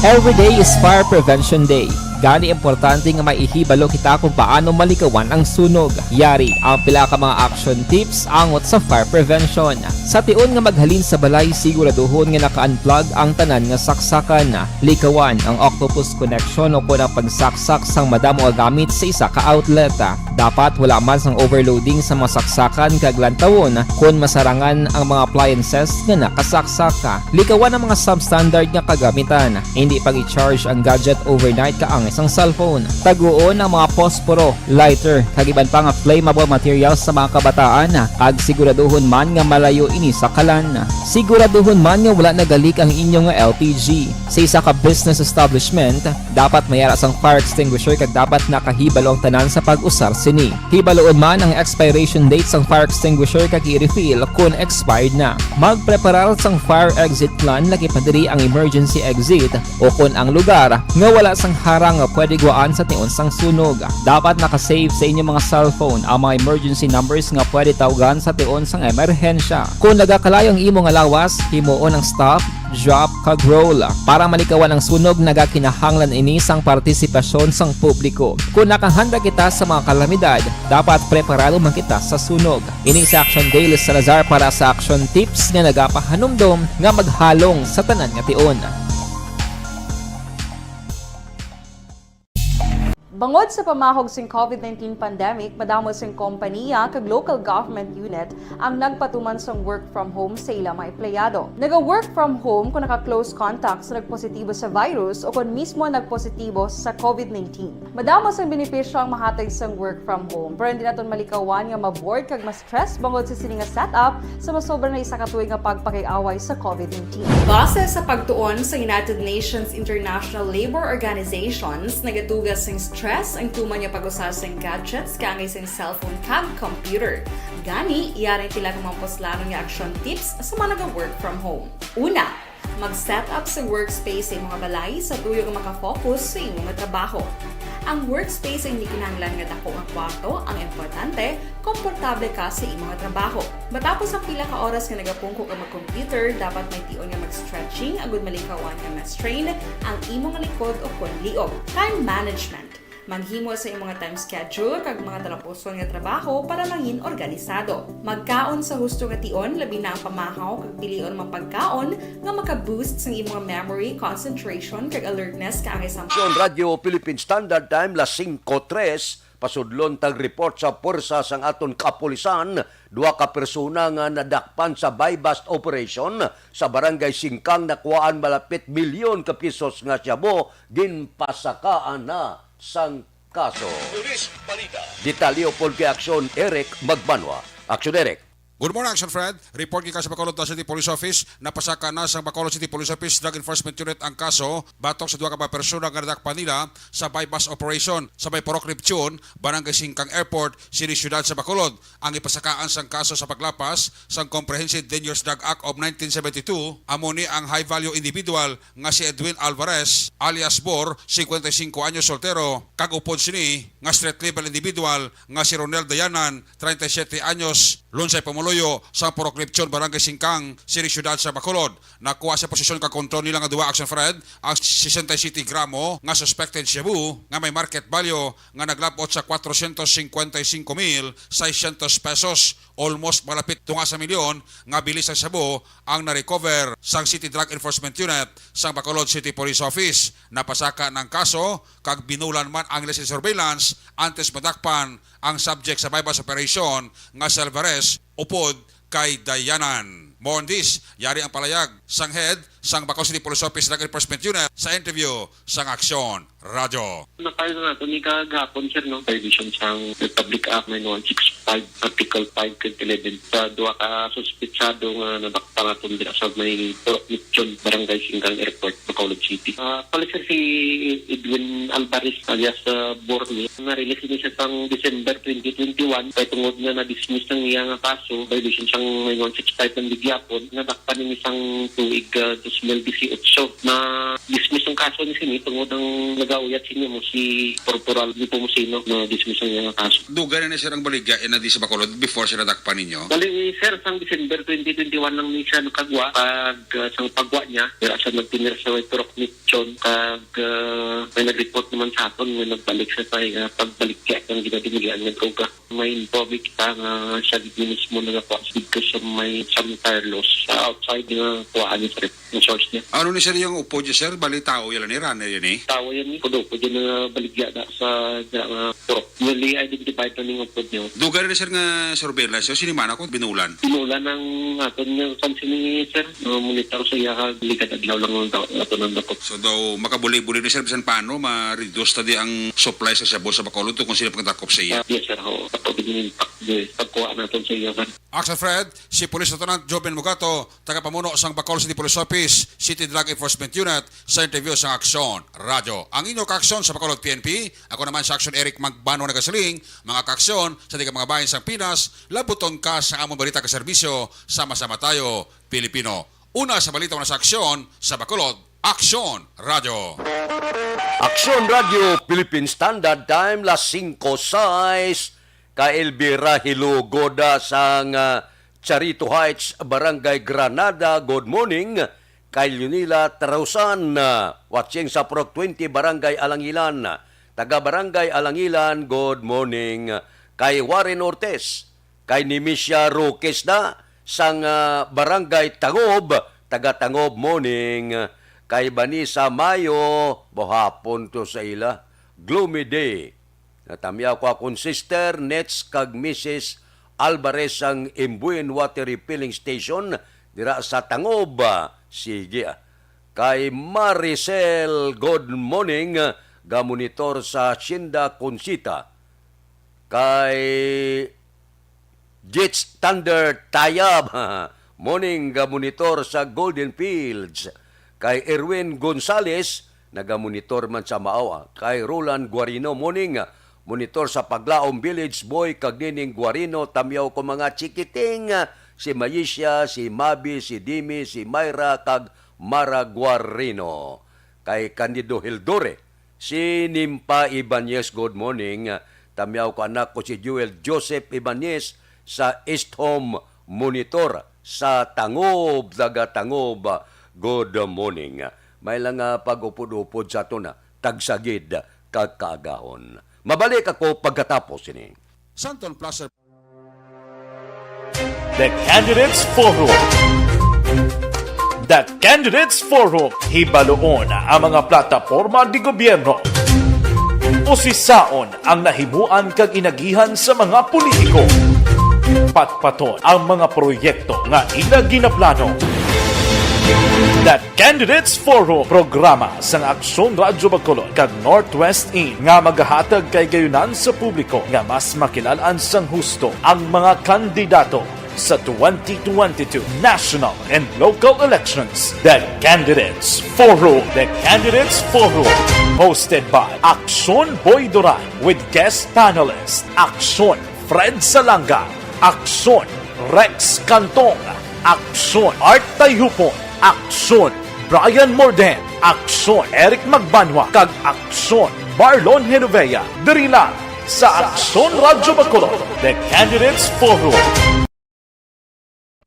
Every day is Fire Prevention Day. Gani, importante nga maihibalo kita kung paano malikawan ang sunog. Yari ang pila ka mga action tips angot sa fire prevention. Sa tion nga maghalin sa balay, siguraduhon nga naka-unplug ang tanan nga saksakan. Likawan ang octopus connection o kon ang pagsaksak sang madamo nga gamit sa isa ka outlet. Dapat wala man sang overloading sa mga saksakan kag lantawon kon masarangan ang mga appliances nga nakasaksak. Likawan ang mga substandard nga kagamitan. Hindi pag-i-charge ang gadget overnight kaangay sang cellphone. Taguon ang mga posporo, lighter, kag iban pa nga flammable materials sa mga kabataan, kag siguraduhon man nga malayo ini sa kalan. Siguraduhon man nga wala nagalik ang inyo nga L P G. Sa isa ka business establishment, dapat may ara sang fire extinguisher kag dapat nakahibalo ang tanan sa pag-usar sini. Hibaloon man ang expiration date sang fire extinguisher kag i-refill kon expired na. Magpreparar sang fire exit plan, lakip na diri ang emergency exit, o kon ang lugar nga wala sang harang nga pwede gwaan sa tion sang sunog. Dapat naka-save sa inyo mga cellphone ang mga emergency numbers nga pwede tawgan sa tion sang emerhensya. Kon nagakalayo ang imo nga lawas, himuon ang stop, drop, kag roll. Para malikawan ang sunog, nagakinahanglan ini sang partisipasyon sang publiko. Kon nakahanda kita sa mga kalamidad, dapat preparado man kita sa sunog. Ini si Action Dale Salazar para sa Action Tips nga nagapahanumdom nga maghalong sa tanan nga tion. Bangod sa pamahog sing COVID nineteen pandemic, madamo sing kompaniya kag local government unit ang nagpatuman sang work from home sa ila mga empleyado. Naga-work from home kung naka-close contact sa nagpositibo sa virus o kon mismo nagpositibo sa COVID nineteen. Madamo sang benepisyo ang mahatag sang work from home, pero hindi naton malikawan nga ma-bored kag ma-stress bangod sa sini nga setup sa masobra na isa ka tuig nga pagpakig-away sa COVID nineteen. Base sa pagtuon sa United Nations International Labor Organizations, nagatuga sing stress ang tuman nga pag-usa sing gadgets kaangay sing cellphone kag computer. Gani, yari ang pila ka mga puslanon nga action tips sa mga naga-work from home. Una, mag-set up sa workspace sa imong balay sa tuyo nga maka-focus sa imo nga trabaho. Ang workspace ay hindi kinahanglan nga dako nga kwarto, ang importante, komportable ka sa imo nga trabaho. Matapos ang pila ka oras nga nagapungko ka mag-computer, dapat may tion nga mag-stretching agud malikawan nga ma-strain ang imo nga likod o kon liog. Time management. Maghimo sa imong nga time schedule kag mga talapuson nga trabaho para mangin organisado. Magkaon sa husto nga tion, labi na ang pamahaw, kag pilion ang mga pagkaon nga maka-boost sang imong memory, concentration, kag alertness kaangay sa Radyo Philippine Standard Time, las singko tres, pasudlon tag report sa puwersa sang aton kapulisan, duha ka persona nga nadakpan sa buy-bust operation sa Barangay Singkang nakuhaan malapit milyon ka pisos nga shabu, ginpasakaan na sang kaso. Police Balita. Detalye upod kay Aksyon Eric Magbanwa. Aksyon Eric. Good morning, Action Fred. Report gikan sa Bacolod City Police Office, napasaka na sang Bacolod City Police Office Drug Enforcement Unit ang kaso batok sa duha ka mga persona nga nadakpan nila sa buy-bust operation sa may Purok Lipchon, Barangay Singkang Airport, sini siyudad sa Bacolod. Ang ipasakaan sang kaso sa paglapas sang Comprehensive Dangerous Drug Act of nineteen seventy-two amo ni ang high-value individual nga si Edwin Alvarez alias Bor, singkwenta y singko anyos, soltero, kag upod sini nga street level individual nga si Ronel Dayanan, treinta y siete anyos, Lunsay Pumuluyo, sa Purok Lipchon, Barangay Singkang, sini siyudad sa Bacolod. Nakuha sa posisyon kag kontrol nila nga duha, Action Fred, ang sesenta y siyete gramo nga suspected shabu nga may market value nga naglab-ot sa kwatrocientos singkwenta y singko mil seiscientos pesos, almost malapit tunga sa milyon nga bilis sang shabu ang na-recover sang City Drug Enforcement Unit sang Bacolod City Police Office. Napasaka na ang kaso kag binulan man ang ila sa surveillance antes madakpan ang subject sa buy-bust operation nga si Alvarez upod kay Dayanan. More on this, yari ang palayag sang head sang Bacolod City Police Office Drug Enforcement Unit sa interview sang Aksyon Radyo. Na-file na nato ni kagahapon, sir, no? Violation sang Republic Act nine one six five, Article five, kag eleven, sa duha ka suspetsado nga nadakpan naton dira sa may Purok Lipchon, Barangay Singkang Airport, Bacolod City. Ah, pala, sir, si Edwin Alvarez alias, ah, Borne, na-release ini siya sang December twenty twenty-one, kay tungod nga na-dismiss ang iya nga kaso, violation sang nine one six five ng Bigyapon, nadakpan ini sang tuig, ah, dos mil dieciocho. Na-dismiss ang kaso ni sini tungod ang Dauyat sa inyo mo si Corporal Nepomuceno, na-dismiss ang iyang kaso. Dugay na ni, sir, ang baligya, eh, na di sa Bacolod before siya nadakpan ninyo? Bali, sir, sang December twenty twenty-one lang ni siya nakagwa. Pag, ah, sang pagwa niya, dira siya nagtinir sa may turok ni Chon, kag, ah, may nag-report naman sa aton nga nagbalik siya sa, ah, pagbaligya ang ginadinilian nga droga. May info kita nga siya gid mismo nagakuha dito sa may San Carlos, sa outside nga kuhaan niya, sir, yung source niya. Ano ni, sir, yung upod niya, sir? Bali, tao yan ni, runner yan, eh? Tao yan, eh. Kudo, kudo na baligya na sa, sa, uh, purok. Newly identified na ning upod niyo. Dugay na, sir, nga surveillance, sir, sinimana ko, binulan. Binulan ang aton nga pansin ni, sir. Uh, monitor sa iya, ligad adlaw lang ang daw, ato nang dakop. So, daw, makabuli-buli ni, sir, bisan paano, ma-reduce ta di ang supply sa shabu sa Bacolod tungkol sila pagdakop sa iya? Ah, yes, sir. Oo, ato din yung impact, eh, pagkuha natin sa iya, sir. Action Fred, si Police Lieutenant Joven Mugato, tagapamuno sang Bacolod City Police Office, City Drug Enforcement Unit, sa interview sang Aksyon Radyo. Ang inyo kaaksyon sa Bacolod P N P, ako naman sa Aksyon Eric Magbanwa nagasiling, mga kaaksyon sa diga mga bahin sang Pinas, labuton ka sa among balita ka serbisyo, sama-sama tayo, Pilipino. Una sa balita, una sa aksyon, sa Bacolod, Aksyon Radyo. Aksyon Radyo, Philippine Standard Time, las singko sais, ka Elvira Hilugoda sang, ah, Charito Heights, Barangay Granada. Good morning. Kay Leonila Tarusan, ah, watching sa Purok twenty, Barangay Alangilan. Taga Barangay Alangilan, good morning. Kay Warren Ortiz, kay Nemesha Roques na sang, ah, Barangay Tangob, taga Tangob, morning. Kay Vanessa Mayo, buhapon to sa ila. Gloomy day. Natamyaw ko akon sister, Nets, kag Missus Alvarez sang Imbuin Water Refilling Station dira sa Tangob. Sige, ah. Kay Maricel, good morning, gamonitor sa Hacienda Conchita. Kay Jits Thunder Tayab, morning, gamonitor sa Golden Fields. Kay Erwin Gonzales, nagamonitor man sa Maoa. Kay Roland Guarino, morning, monitor sa Paglaom Village Boy kag Nining Guarino, tamyaw ko mga chikiting, si Mayisha, si Mabi, si Dimi, si Myra, kag Mara Guarino. Kay Candido Hildore, si Nimpa Ibanez, good morning. Tamyaw ko anak ko si Joel Joseph Ibanez sa East Home Monitor sa Tangob, taga Tangob. Good morning. May lang, ah, pag-upod-upod sa aton, ah, tagsagid kag kaagahon. Mabalik ako pagkatapos ini. Santon Plaza. The Candidates Forum. The Candidates Forum. Hibaluon ang mga plataporma di gobyerno. Usisaon ang nahimuan kag inagihan sa mga politiko. Patpaton ang mga proyekto nga ila ginaplano. The Candidates Forum, programa sang Aksyon Radyo Bacolod kag Northwest In nga magahatag kay gayunan sa publiko nga mas makilal-an sang husto ang mga kandidato sa twenty twenty-two national and local elections. The Candidates Forum. The Candidates Forum, hosted by Aksyon Boy Duran with guest panelist Aksyon Fred Salanga, Aksyon Rex Cantong, Aksyon Art Tayhupon, Aksyon Brian Morden, Aksyon Eric Magbanwa, kag Aksyon Marlon Genovea. Diri lang sa Aksyon Radyo Bacolod, The Candidates Forum.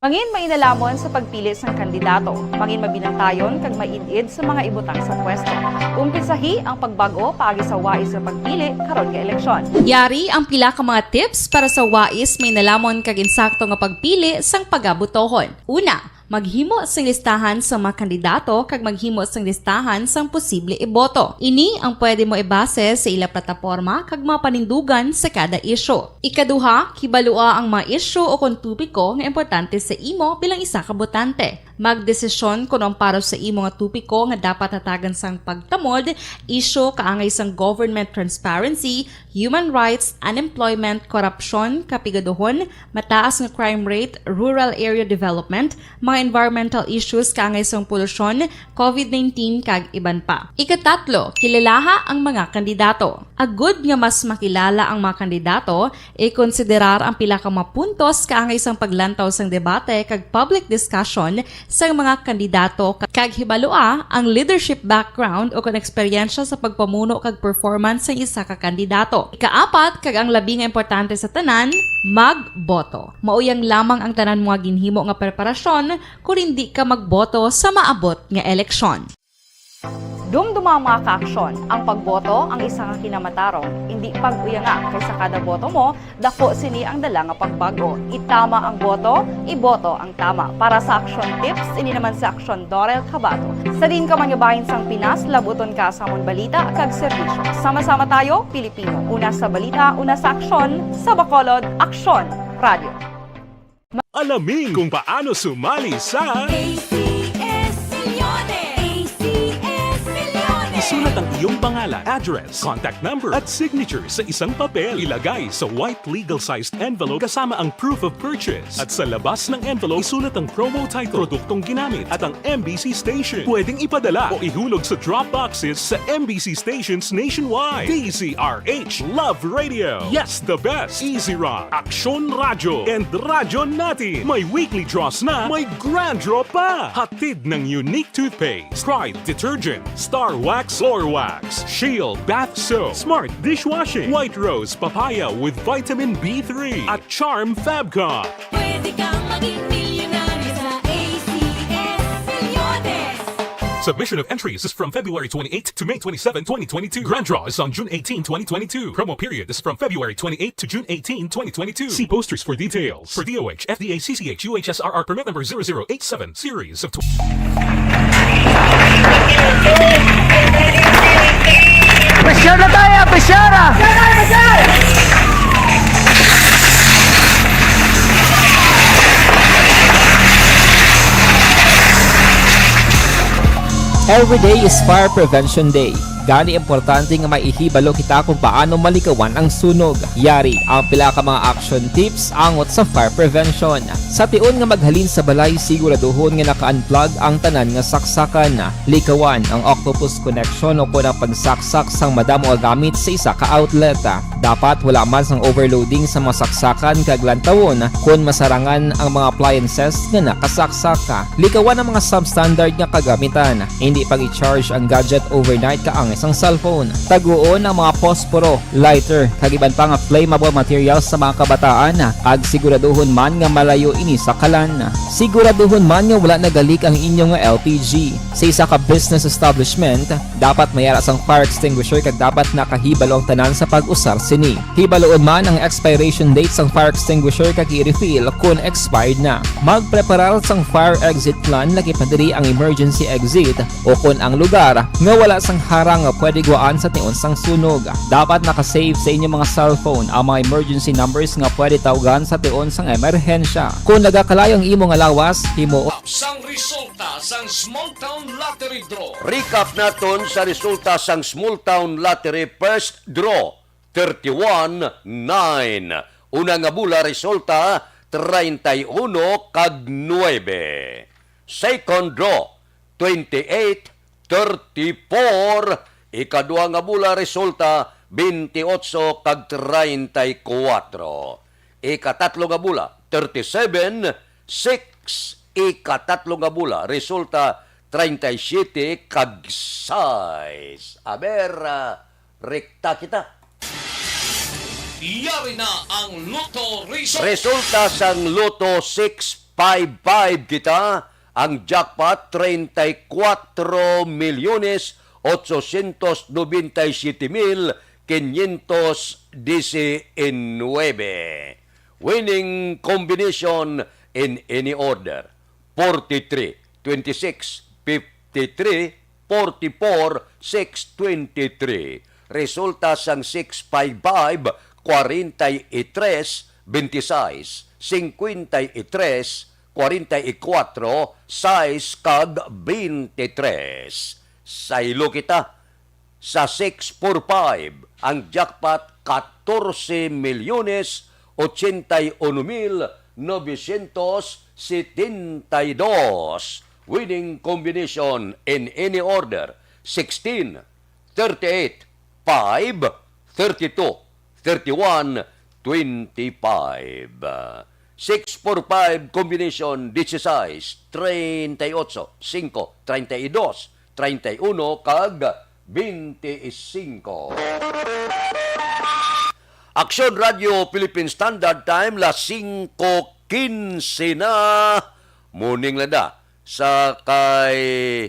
Mangin mainalamon sa pagpili sang kandidato. Mangin mabinantayon kag maid-id sa mga ibutang sa pwesto. Umpisahi ang pagbag-o paagi sa wais nga pagpili karon nga eleksyon. Yari ang pila ka mga tips para sa wais, mainalamon kag insakto nga pagpili sang pagabutohon. Una, maghimo sing listahan sa mga kandidato kag maghimo sing listahan sang posible iboto. Ini ang pwede mo ibase sa ila plataporma kag mga panindugan sa kada isyu. Ikaduha, kibalua ang mga isyu o kon topiko nga importante sa imo bilang isa ka botante. Magdesisyon kon ang para sa imo nga topiko nga dapat hatagan sang pagtamod, isyu kaangay sang government transparency, human rights, unemployment, korupsyon, kapigaduhon, mataas nga crime rate, rural area development, mga environmental issues kaangay sang polusyon, covid nineteen, kag iban pa. Ikatatlo, kilalaha ang mga kandidato. Agud nga mas makilala ang mga kandidato, ikonsiderar ang pila ka mga puntos kaangay sang paglantaw sang debate kag public discussion sang mga kandidato, kag hibalua ang leadership background o kon eksperyensya sa pagpamuno kag performance sang isa ka kandidato. Ikaapat, kag ang labi nga importante sa tanan, magboto. Mao yang lamang ang tanan mga ginhimo nga preparasyon kon hindi ka magboto sa maabot nga eleksyon. Dumduma, mga kaaksyon, ang pagboto ang isa ka kinamatarong. Hindi pag-uyanga, kay sa kada boto mo, dako sini ang dala nga pagbago. Itama ang boto, iboto ang tama. Para sa Aksyon Tips, ini naman si Aksyon Dorel Cabato. Sa diin ka man nga bahin sang Pinas, labuton ka sa amon balita kag serbisyo. Sama-sama tayo, Pilipino. Una sa balita, una sa aksyon, sa Bacolod, Aksyon Radio. Alamin kung paano sumali sa A C S Milyones! A C S Milyones! Isulat ang iyong pangalan, address, contact number, at signature sa isang papel. Ilagay sa white legal-sized envelope kasama ang proof of purchase. At sa labas ng envelope, isulat ang promo title, produktong ginamit, at ang M B C station. Pwedeng ipadala o ihulog sa drop boxes sa M B C stations nationwide. D Z R H Love Radio. Yes, the best. Easy Rock, Aksyon Radyo, and Radyo Natin. May weekly draws na, may grand draw pa. Hatid ng Unique Toothpaste, Pride Detergent, Star Wax Floor Wax, Shield Bath Soap, Smart Dishwashing, White Rose Papaya with Vitamin B three, at Charm Fab Cup. Pwede kang maging milyonaryo sa A C S Milyones. Submission of entries is from February twenty-eighth to May twenty-seven, twenty twenty-two. Grand draw is on June eighteen, twenty twenty-two. Promo period is from February twenty-eighth to June eighteenth, twenty twenty-two. See posters for details. For D O H, F D A, C C H, U H S R R permit number zero zero eight seven, series of tw- Pressure na tayo! Pressure na! Every day is Fire Prevention Day. Gani, importante nga may ihibalo kita kung paano malikawan ang sunog. Yari ang pila ka mga action tips angot sa fire prevention. Sa tion nga maghalin sa balay, siguraduhon nga naka-unplug ang tanan nga saksakan. Likawan ang octopus connection o kon ang pagsaksak sang madamo nga gamit sa isa ka outlet. Dapat wala man sang overloading sa mga saksakan kag lantawon kon masarangan ang mga appliances nga nakasaksak. Likawan ang mga substandard nga kagamitan. Hindi pag-i-charge ang gadget overnight kaangay sang cellphone. Taguon ang mga posporo, lighter, kag iban pa nga flammable materials sa mga kabataan, kag siguraduhon man nga malayo ini sa kalan. Siguraduhon man nga wala nagalik ang inyo nga L P G. Sa isa ka business establishment, dapat may ara sang fire extinguisher kag dapat nakahibalo ang tanan sa pag-usar sini. Hibaluon man ang expiration date sang fire extinguisher kag i-refill kon expired na. Magpreparar sang fire exit plan, lakip na diri ang emergency exit o kon ang lugar nga wala sang harang nga pwede gwaan sa tion sang sunog. Dapat naka-save sa inyo mga cellphone ang mga emergency numbers nga pwede tawgan sa tion sang emerhensya. Kon nagakalayo ang imo nga lawas, himo Sang resulta sang Small Town Lottery Draw. Recap naton sa resulta sang Small Town Lottery First Draw, thirty-one nine. Una nga bola resulta, treinta y uno kag nuebe. Second draw, twenty-eight, thirty-four. Ikadua nga bola resulta, twenty-eight kag treinta y cuatro. Ikatatlo nga bola, thirty-seven, six. Ikatatlo nga bola resulta, treinta y siete kag sais. Aber, ah, rekta kita. Yari na ang Lotto Result. Resulta sang Lotto six five five kita, ang jackpot, treinta y cuatro milyones ochocientos noventa y siete mil quinientos diecinueve. Winning combination in any order, forty-three, twenty-six, fifty-three, forty-four, six twenty-three. Resulta sang six five five, cuarenta y tres, veintiséis, cincuenta y tres, cuarenta y cuatro, sais kag veintitrés. Saylo kita. Sa six four five, ang jackpot, catorce milyones ochenta y uno mil novecientos setenta y dos. Winning combination in any order, sixteen, thirty-eight, five, thirty-two, thirty-one, twenty-five. Six four five combination, dieciséis, treinta y ocho, cinco, treinta y dos, treinta y uno, kag twenty-five. Aksyon Radio Philippine Standard Time, las singko quince na. Morning lang da. Sa kay,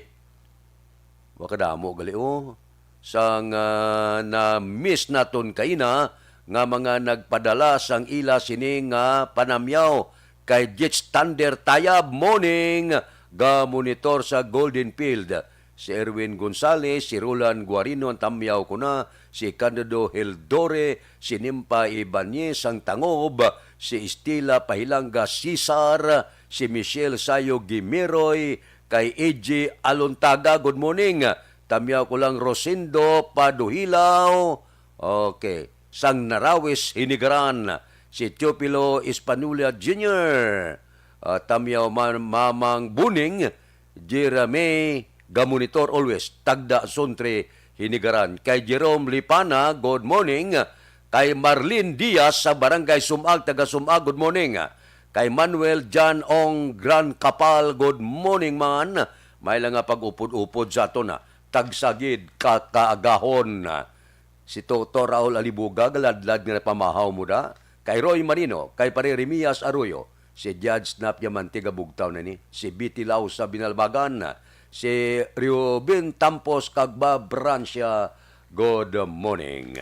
wa kadamo gali, oh. Sang, ah, na-miss naton kaina nga mga nagpadala sang ila sini nga panamyaw kay Jet Thunder Tayab, morning, ga-monitor sa Golden Field. Si Erwin Gonzalez, si Roland Guarino, ang tamyaw ko na, si Candido Hildore, si Nimpa Ibanez, ang Tangob, si Estela Pahilanga Cesar, si Michelle Sayo Gimiroy, kay A J Alontaga, good morning. Tamyaw ko lang Rosendo Paduhilaw. Okay. Sang Narawis, Hinigaran, si Teofilo Española Junior, ah, tamyaw man Mamang Buning, Jeremy, ga-monitor always, Tagda Sontre, Hinigaran. Kay Jerome Lipana, good morning. Kay Marlene Diaz sa Barangay Sumag, taga Sumag, good morning. Kay Manuel John Ong Gran Kapal, good morning man. May lang nga pag-upod-upod sa aton, ha. Tagsagid ka kaagahon. Si Toto Raul Alibuga, galadlad nga napamahaw mo da. Kay Roy Marino, kay Pare Remias Arroyo, si Judge Snap Diamante, gabugtaw na ni, si Betty Lau sa Binalbagan, si Reuben Tampos kag Ba Brancia, good morning.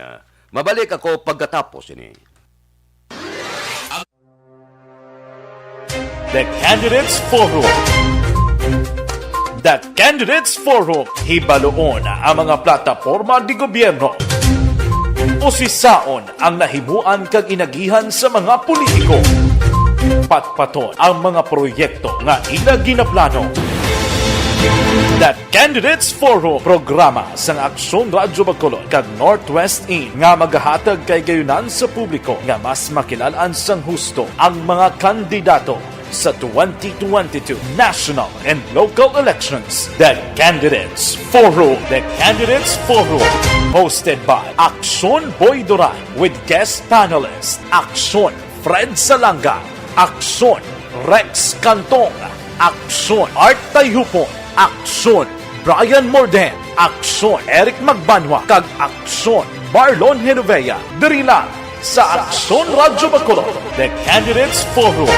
Mabalik ako pagkatapos ini. The Candidates Forum. The Candidates Forum, hibaluon ang mga plataporma di gobyerno. Usisaon ang nahimuan kag inagihan sa mga politiko. Patpaton ang mga proyekto nga ila ginaplano. The Candidates Forum, programa sang Aksyon Radyo Bacolod kag Northwest In nga magahatag kay gayunan sa publiko nga mas makilal-an sang husto ang mga kandidato sa twenty twenty-two national and local elections. The Candidates Forum. The Candidates Forum, hosted by Aksyon Boy Duran with guest panelist Aksyon Fred Salanga, Aksyon Rex Cantong, Aksyon Art Tayhupon, Aksyon Brian Morden, Aksyon Eric Magbanwa, kag Aksyon Marlon Genovea. Diri lang sa Aksyon Radyo Bacolod, The Candidates Forum.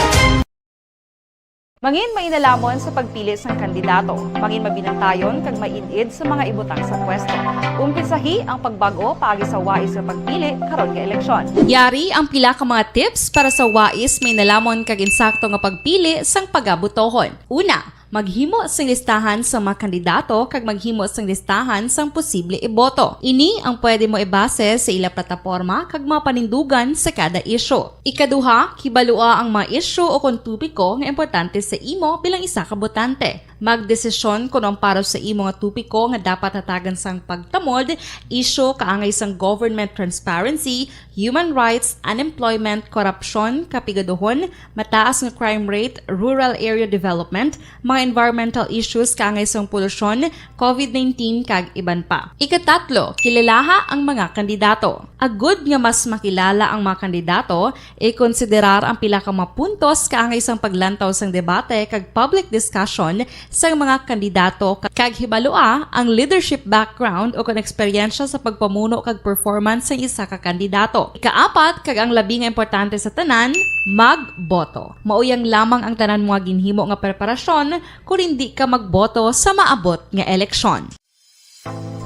Mangin mainalomon sa pagpili sang kandidato. Mangin mabinantayon kag maid-id sa mga ibutang sa pwesto. Umpisahi ang pagbag-o paagi sa wais nga pagpili karon nga eleksyon. Yari ang pila ka mga tips para sa wais, mainalomon kag insakto nga pagpili sang pagabutohon. Una, maghimo sing listahan sa mga kandidato kag maghimo sing listahan sang posible iboto. Ini ang pwede mo ibase sa ila plataporma kag mga panindugan sa kada isyu. Ikaduha, kibalua ang mga isyu o kon topiko nga importante sa imo bilang isa ka botante. Magdesisyon kon ang para sa imo nga topiko nga dapat hatagan sang pagtamod, isyu kaangay sang government transparency, human rights, unemployment, korupsyon, kapigaduhon, mataas nga crime rate, rural area development, mga environmental issues kaangay sang polusyon, covid nineteen, kag iban pa. Ikatatlo, kilalaha ang mga kandidato. Agud nga mas makilala ang mga kandidato, ikonsiderar ang pila ka mga puntos kaangay sang paglantaw sang debate kag public discussion sang mga kandidato, kag hibalua ang leadership background o kon eksperyensya sa pagpamuno kag performance sang isa ka kandidato. Ikaapat, kag ang labi nga importante sa tanan, magboto. Mauyang lamang ang tanan mo nga ginhimo nga preparasyon kon indi ka magboto sa maabot nga eleksyon.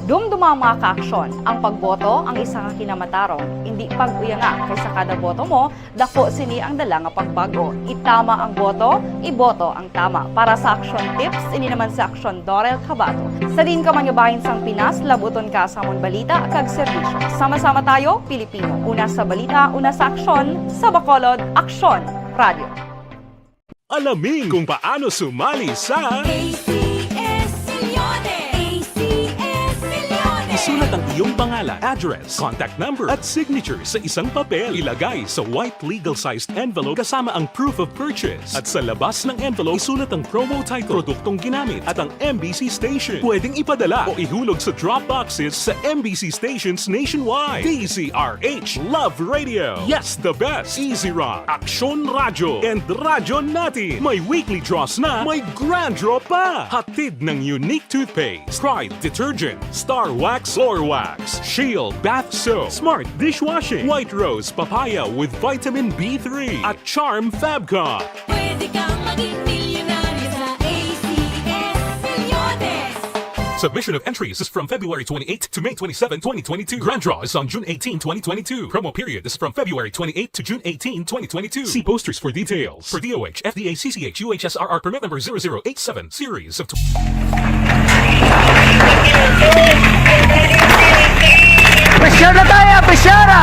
Dumduma, mga kaaksyon, ang pagboto ang isa ka kinamatarong. Indi pag-uyanga, kay sa kada boto mo, dako sini ang dala nga pagbag-o. Itama ang boto, iboto ang tama. Para sa Aksyon Tips, ini naman si Aksyon Dorel Cabato. Sa diin ka man nga bahin sang Pinas, labuton ka sa amon balita kag serbisyo. Sama-sama tayo, Pilipino. Una sa balita, una sa aksyon, sa Bacolod, Aksyon Radio. Alamin kung paano sumali sa A C S Milyones! A C S Milyones! Sulat ang iyong pangalan, address, contact number, at signature sa isang papel. Ilagay sa white legal-sized envelope kasama ang proof of purchase. At sa labas ng envelope, isulat ang promo title, produktong ginamit, at ang M B C station. Pwedeng ipadala o ihulog sa drop boxes sa M B C stations nationwide. D Z R H Love Radio. Yes, the best. Easy Rock, Aksyon Radyo, and Radyo Natin. May weekly draws na, may grand draw pa. Hatid ng Unique Toothpaste, Pride Detergent, Star Wax, Floor Wax, Shield Bath Soap, Smart Dishwashing, White Rose Papaya with Vitamin B three, at Charm Fabcon. Pwede kang maging milyonaryo sa A C S Reloaded. Submission of entries is from February twenty-eighth to May twenty-seven, twenty twenty-two. Grand draw is on June eighteen, twenty twenty-two. Promo period is from February twenty-eighth to June eighteen, twenty twenty-two. See posters for details. For D O H, F D A, C C H, U H S R R permit number zero zero eight seven, series of tw- Pressure na tayo! Pressure na!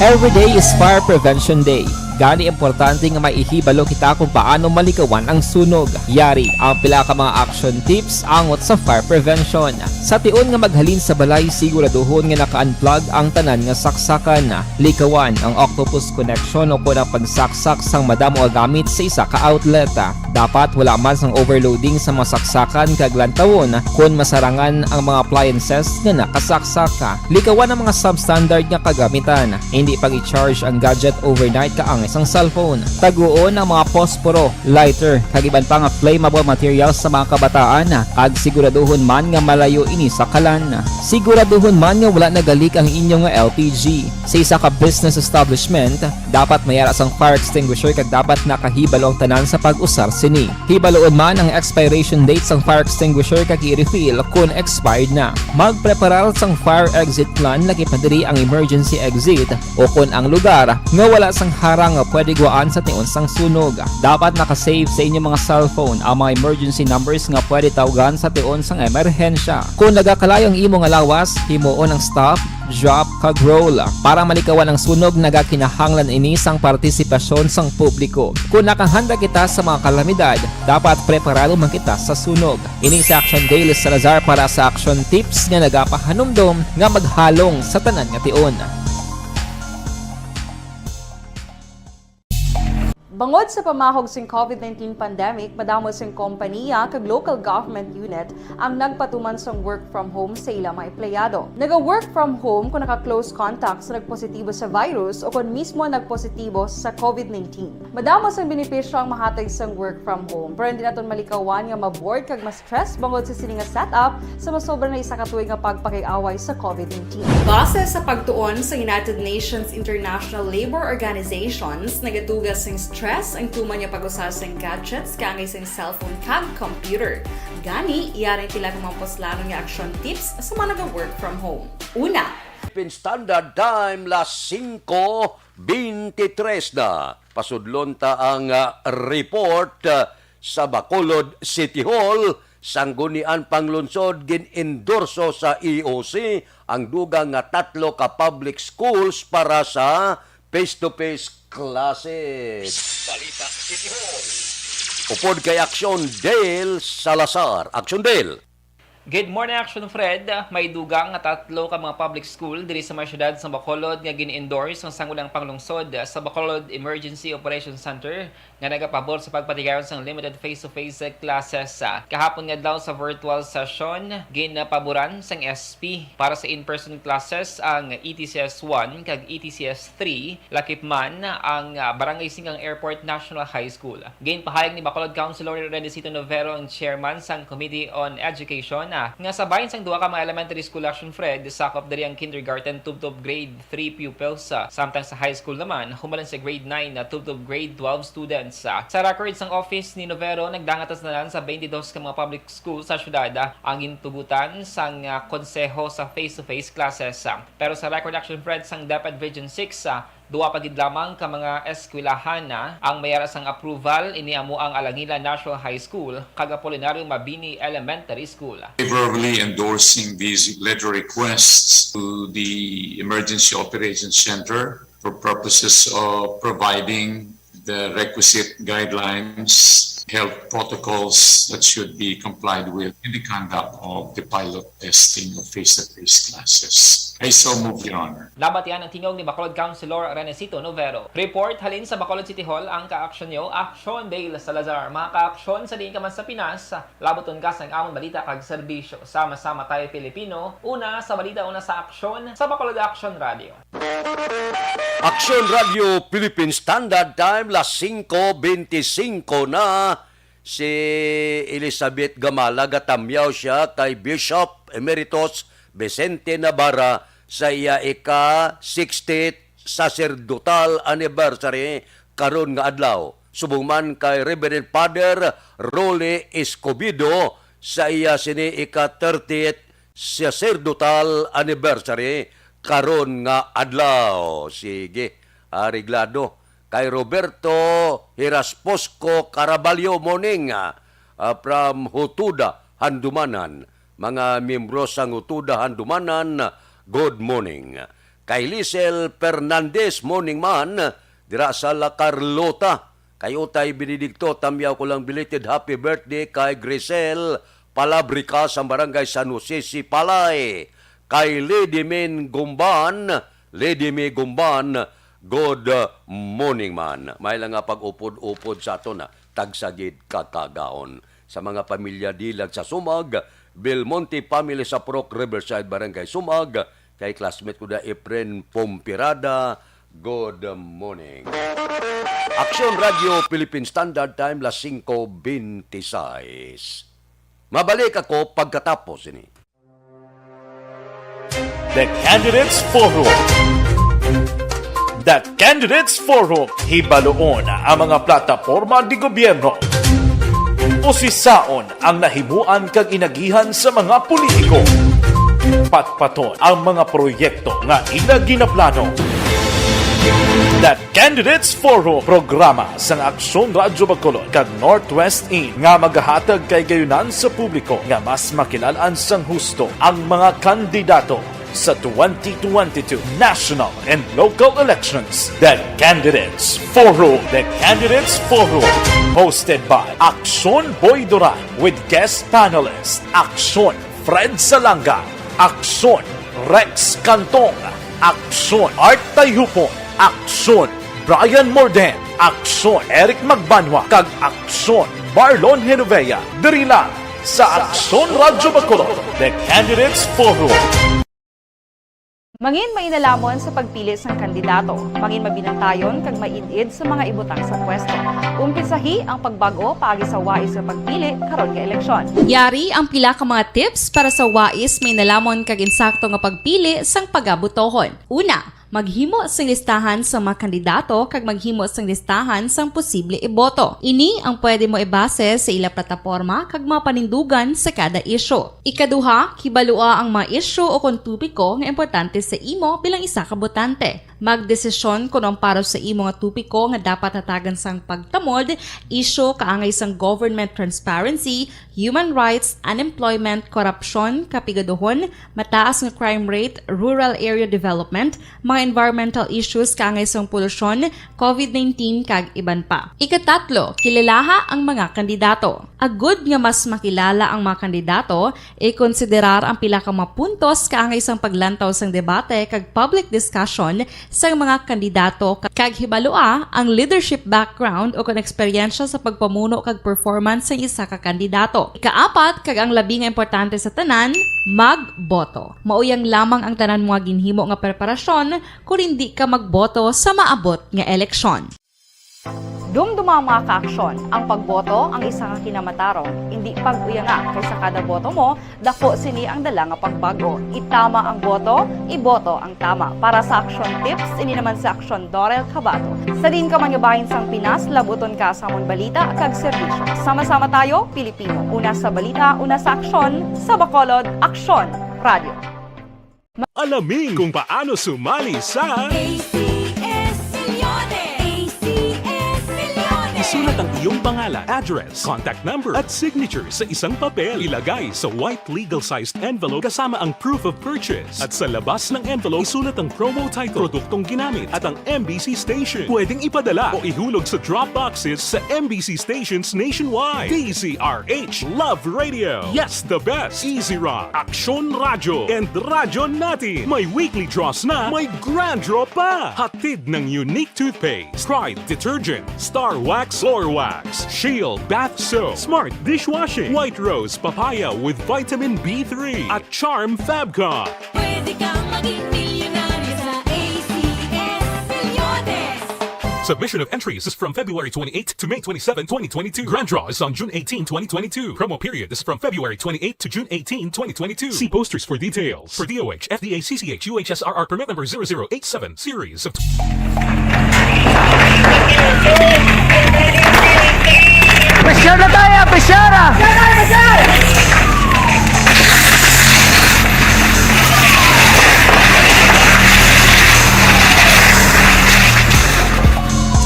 Every day is Fire Prevention Day. Gani, importante nga may ihibalo kita kung paano malikawan ang sunog. Yari ang pila ka mga action tips angot sa fire prevention. Sa tion nga maghalin sa balay, siguraduhon nga naka-unplug ang tanan nga saksakan. Likawan ang octopus connection o kon ang pagsaksak sang madamo nga gamit sa isa ka outlet. Dapat wala man sang overloading sa mga saksakan kag lantawon kon masarangan ang mga appliances nga nakasaksak. Likawan ang mga substandard nga kagamitan. Indi pag-i-charge ang gadget overnight kaangay sang cellphone. Taguon ang mga posporo, lighter, kag iban pa nga flammable materials sa mga kabataan, kag siguraduhon man nga malayo ini sa kalan. Siguraduhon man nga wala nagalik ang inyo nga L P G. Sa isa ka business establishment, dapat may ara sang fire extinguisher kag dapat nakahibalo ang tanan sa pag-usar sini. Hibaluon man ang expiration date sang fire extinguisher kag i-refill kon expired na. Magpreparar sang fire exit plan, lakip na diri ang emergency exit o kon ang lugar nga wala sang harang nga pwede guwaan sa tion sang sunog. Dapat naka-save sa inyo mga cellphone ang mga emergency numbers nga pwede tawgan sa tion sang emerhensya. Kon nagakalayo ang imo nga lawas, himuon ang stop, drop, kag roll. Para malikawan ang sunog, nagakinahanglan ini sang partisipasyon sang publiko. Kon nakahanda kita sa mga kalamidad, dapat preparado man kita sa sunog. Ini si Action Dale Salazar para sa Action Tips nga nagapahanumdom nga maghalong sa tanan nga tion. Bangod sa pamahog sing COVID nineteen pandemic, madamo sing kompaniya kag local government unit ang nagpatuman sang work from home sa ila mga empleyado. Naga-work from home kon naka-close contact sa nagpositibo sa virus o kon mismo nagpositibo sa COVID nineteen. Madamo sang benepisyo ang mahatag sang work from home, pero hindi naton malikawan nga ma-bored kag ma-stress bangod sa sini nga setup sa masobra na isa ka tuig nga pagpakig-away sa COVID nineteen. Base sa pagtuon sa United Nations International Labour Organizations, nagaduga sing stress ang tuman nga pag-usa sing gadgets kaangay sing cellphone kag computer. Gani, yari ang pila ka mga puslanon nga action tips sa mga naga-work from home. Una, Philippine Standard Time, las singko beintitres na. Pasudlon ta ang, ah, report, ah, sa Bacolod City Hall. Sangguniang Panglungsod gin-endorso sa E O C ang dugang nga tatlo ka public schools para sa face-to-face classes. Balita City Hall. Upod kay Action Dale Salazar. Action Dale. Good morning, Action Fred. May dugang nga tatlo ka mga public school diri sa may siyudad sa Bacolod nga gin-endorse sang Sangguniang Panglungsod sa Bacolod Emergency Operations Center nga nagapabor sa pagpatigayon sang limited face-to-face classes. Kahapon nga adlaw sa virtual session, ginpaboran sang S P para sa in-person classes ang E T C S one kag E T C S three, lakip man ang, ah, Barangay Singgang Airport National High School. Ginpahayag ni Bacolod Councilor Redecito Novero, ang chairman sang Committee on Education, ah, nga sa bahin sang duha ka mga elementary school, Action Fred, sakop diri ang kindergarten tubtob grade three pupils, ah, samtang sa high school naman, humalan sa grade nine na tubtob grade twelve students. Ah, sa record sang office ni Novero, nagdangat na sa tanan sa twenty-dos ka mga public school sa syudad, ah, ang gintugutan sang, ah, konseho sa face-to-face classes. Ah, pero sa record, Action Fred, sang DepEd Region six, ah, duha pa gid lamang ka mga eskwelahan na ang may ara sang approval, ini amo ang Alangila National High School kag Apolinario Mabini Elementary School. Favorably endorsing these letter requests to the Emergency Operations Center for purposes of providing the requisite guidelines, health protocols that should be complied with in the conduct of the pilot testing of face-to-face classes. I so move, Your Honor. Nabatian ang tingog ni Bacolod Councilor Renesito Novero. Report halin sa Bacolod City Hall ang kaaksyon niyo, Aksyon Dale Salazar. Mga kaaksyon sa diin ka man sa Pinas, labuton ka sang amon balita kag serbisyo. Sama-sama tayo, Pilipino. Una sa balita, una sa aksyon, sa Bacolod Action Radio. Aksyon Radio Philippine Standard Time, las singko benti singko na. Si Elizabeth Gamala, gatamyaw siya kay Bishop Emeritus Vicente Navarra sa iya ika sixtieth sacerdotal anniversary karon nga adlaw. Subong man kay Reverend Father Rolly Escobedo sa iya sini ika thirtieth sacerdotal anniversary karon nga adlaw. Sige, areglado. Kay Roberto Hirasposco Caraballo, morning, ah, from Hutuda, Handumanan. Mga miyembro sang Hutuda, Handumanan, good morning. Kay Lisel Fernandez, morning man, dira sa La Carlota. Kay Utay Benedicto, tamyaw ko lang belated happy birthday kay Grisel Palabrica sa Barangay San Jose, Sipalay. Kay Lady Min Gumban, Lady May Gumban, good morning man. May lang nga pag-upod-upod sa aton, ah, tagsa gid ka kagaon. Sa mga pamilya Dilag sa Sumag, Belmonte family sa Purok Riverside, Barangay Sumag, kay classmate ko na Efren Pompirada, good morning. Aksyon Radio Philippine Standard Time, las singko benti sais. Mabalik ako pagkatapos ini. The Candidates Forum. The Candidates Forum, hibaluon ang mga plataporma di gobyerno. Usisaon ang nahimuan kag inagihan sa mga politiko. Patpaton ang mga proyekto nga ila ginaplano. The Candidates Forum, programa sang Aksyon Radyo Bacolod kag Northwest In nga magahatag kay gayunan sa publiko nga mas makilal-an sang husto ang mga kandidato sa twenty twenty-two national and local elections. The Candidates Forum. The Candidates Forum, hosted by Aksyon Boy Duran with guest panelist Aksyon Fred Salanga, Aksyon Rex Cantong, Aksyon Art Tayhupon, Aksyon Brian Morden, Aksyon Eric Magbanwa, kag Aksyon Marlon Genovea, diri lang sa Aksyon Radyo Bacolod, The Candidates Forum. Mangin mainalomon sa pagpili sang kandidato. Mangin mabinantayon kag maid-id sa mga ibutang sa pwesto. Umpisahi ang pagbag-o paagi sa wais nga pagpili karon nga eleksyon. Yari ang pila ka mga tips para sa wais mainalomon kag insakto nga pagpili sang pagabotohon. Una, maghimo sing listahan sang mga kandidato kag maghimo sing listahan sang posible iboto. Ini ang pwede mo ibase sa ila plataporma kag mga panindugan sa kada isyu. Ikaduha, kibalua ang mga isyu o kon topiko nga importante sa imo bilang isa ka botante. Magdesisyon kon ang para sa imo nga topiko nga dapat hatagan sang pagtamod, isyu kaangay sang government transparency, human rights, unemployment, korapsyon, kapigaduhon, mataas nga crime rate, rural area development, mga environmental issues kaangay sang polusyon, covid nineteen, kag iban pa. Ikatatlo, kilalaha ang mga kandidato. Agud nga mas makilala ang mga kandidato, ikonsiderar ang pila ka mga puntos kaangay sang paglantaw sang debate kag public discussion sang mga kandidato, kag hibalua ang leadership background o kon eksperyensya sa pagpamuno kag performance sang isa ka kandidato. Ikaapat, kag ang labi nga importante sa tanan, magboto. Mauyang lamang ang tanan mo nga ginhimo nga preparasyon kon indi ka magboto sa maabot nga eleksyon. Dumduma, mga kaaksyon, ang pagboto ang isa ka kinamatarong. Indi pag-uyanga, kay sa kada boto mo, daku sini ang dala nga pagbag-o. Itama ang boto, iboto ang tama. Para sa aksyon tips, ini naman si Aksyon Dorel Cabato. Sa diin ka man nga bahin sang Pinas, labuton ka sa amon balita kag serbisyo. Sama-sama tayo, Pilipino. Una sa balita, una sa aksyon, sa Bacolod, Aksyon Radio. Alamin kung paano sumali sa A C S Milyones! A C S Milyones! Sulat ang iyong pangalan, address, contact number, at signature sa isang papel. Ilagay sa white legal-sized envelope kasama ang proof of purchase. At sa labas ng envelope, isulat ang promo title, produktong ginamit, at ang M B C station. Pwedeng ipadala o ihulog sa drop boxes sa M B C stations nationwide. D Z R H Love Radio. Yes, the best. Easy Rock, Aksyon Radyo, and Radyo Natin. May weekly draws na, may grand draw pa. Hatid ng Unique Toothpaste, Pride Detergent, Star Wax, Floor Wax, Shield Bath Soap, Smart Dishwashing, White Rose Papaya with Vitamin B three, at Charm Fabcon. Pwede kang maging milyonaryo sa A C S Milyones. Submission of entries is from February twenty-eighth to May twenty-seven, twenty twenty-two. Grand draw is on June eighteen, twenty twenty-two. Promo period is from February twenty-eighth to June eighteen, twenty twenty-two. See posters for details. For D O H, F D A, C C H, U H S R R permit number zero zero eight seven, series of Pressure na tayo! Pressure!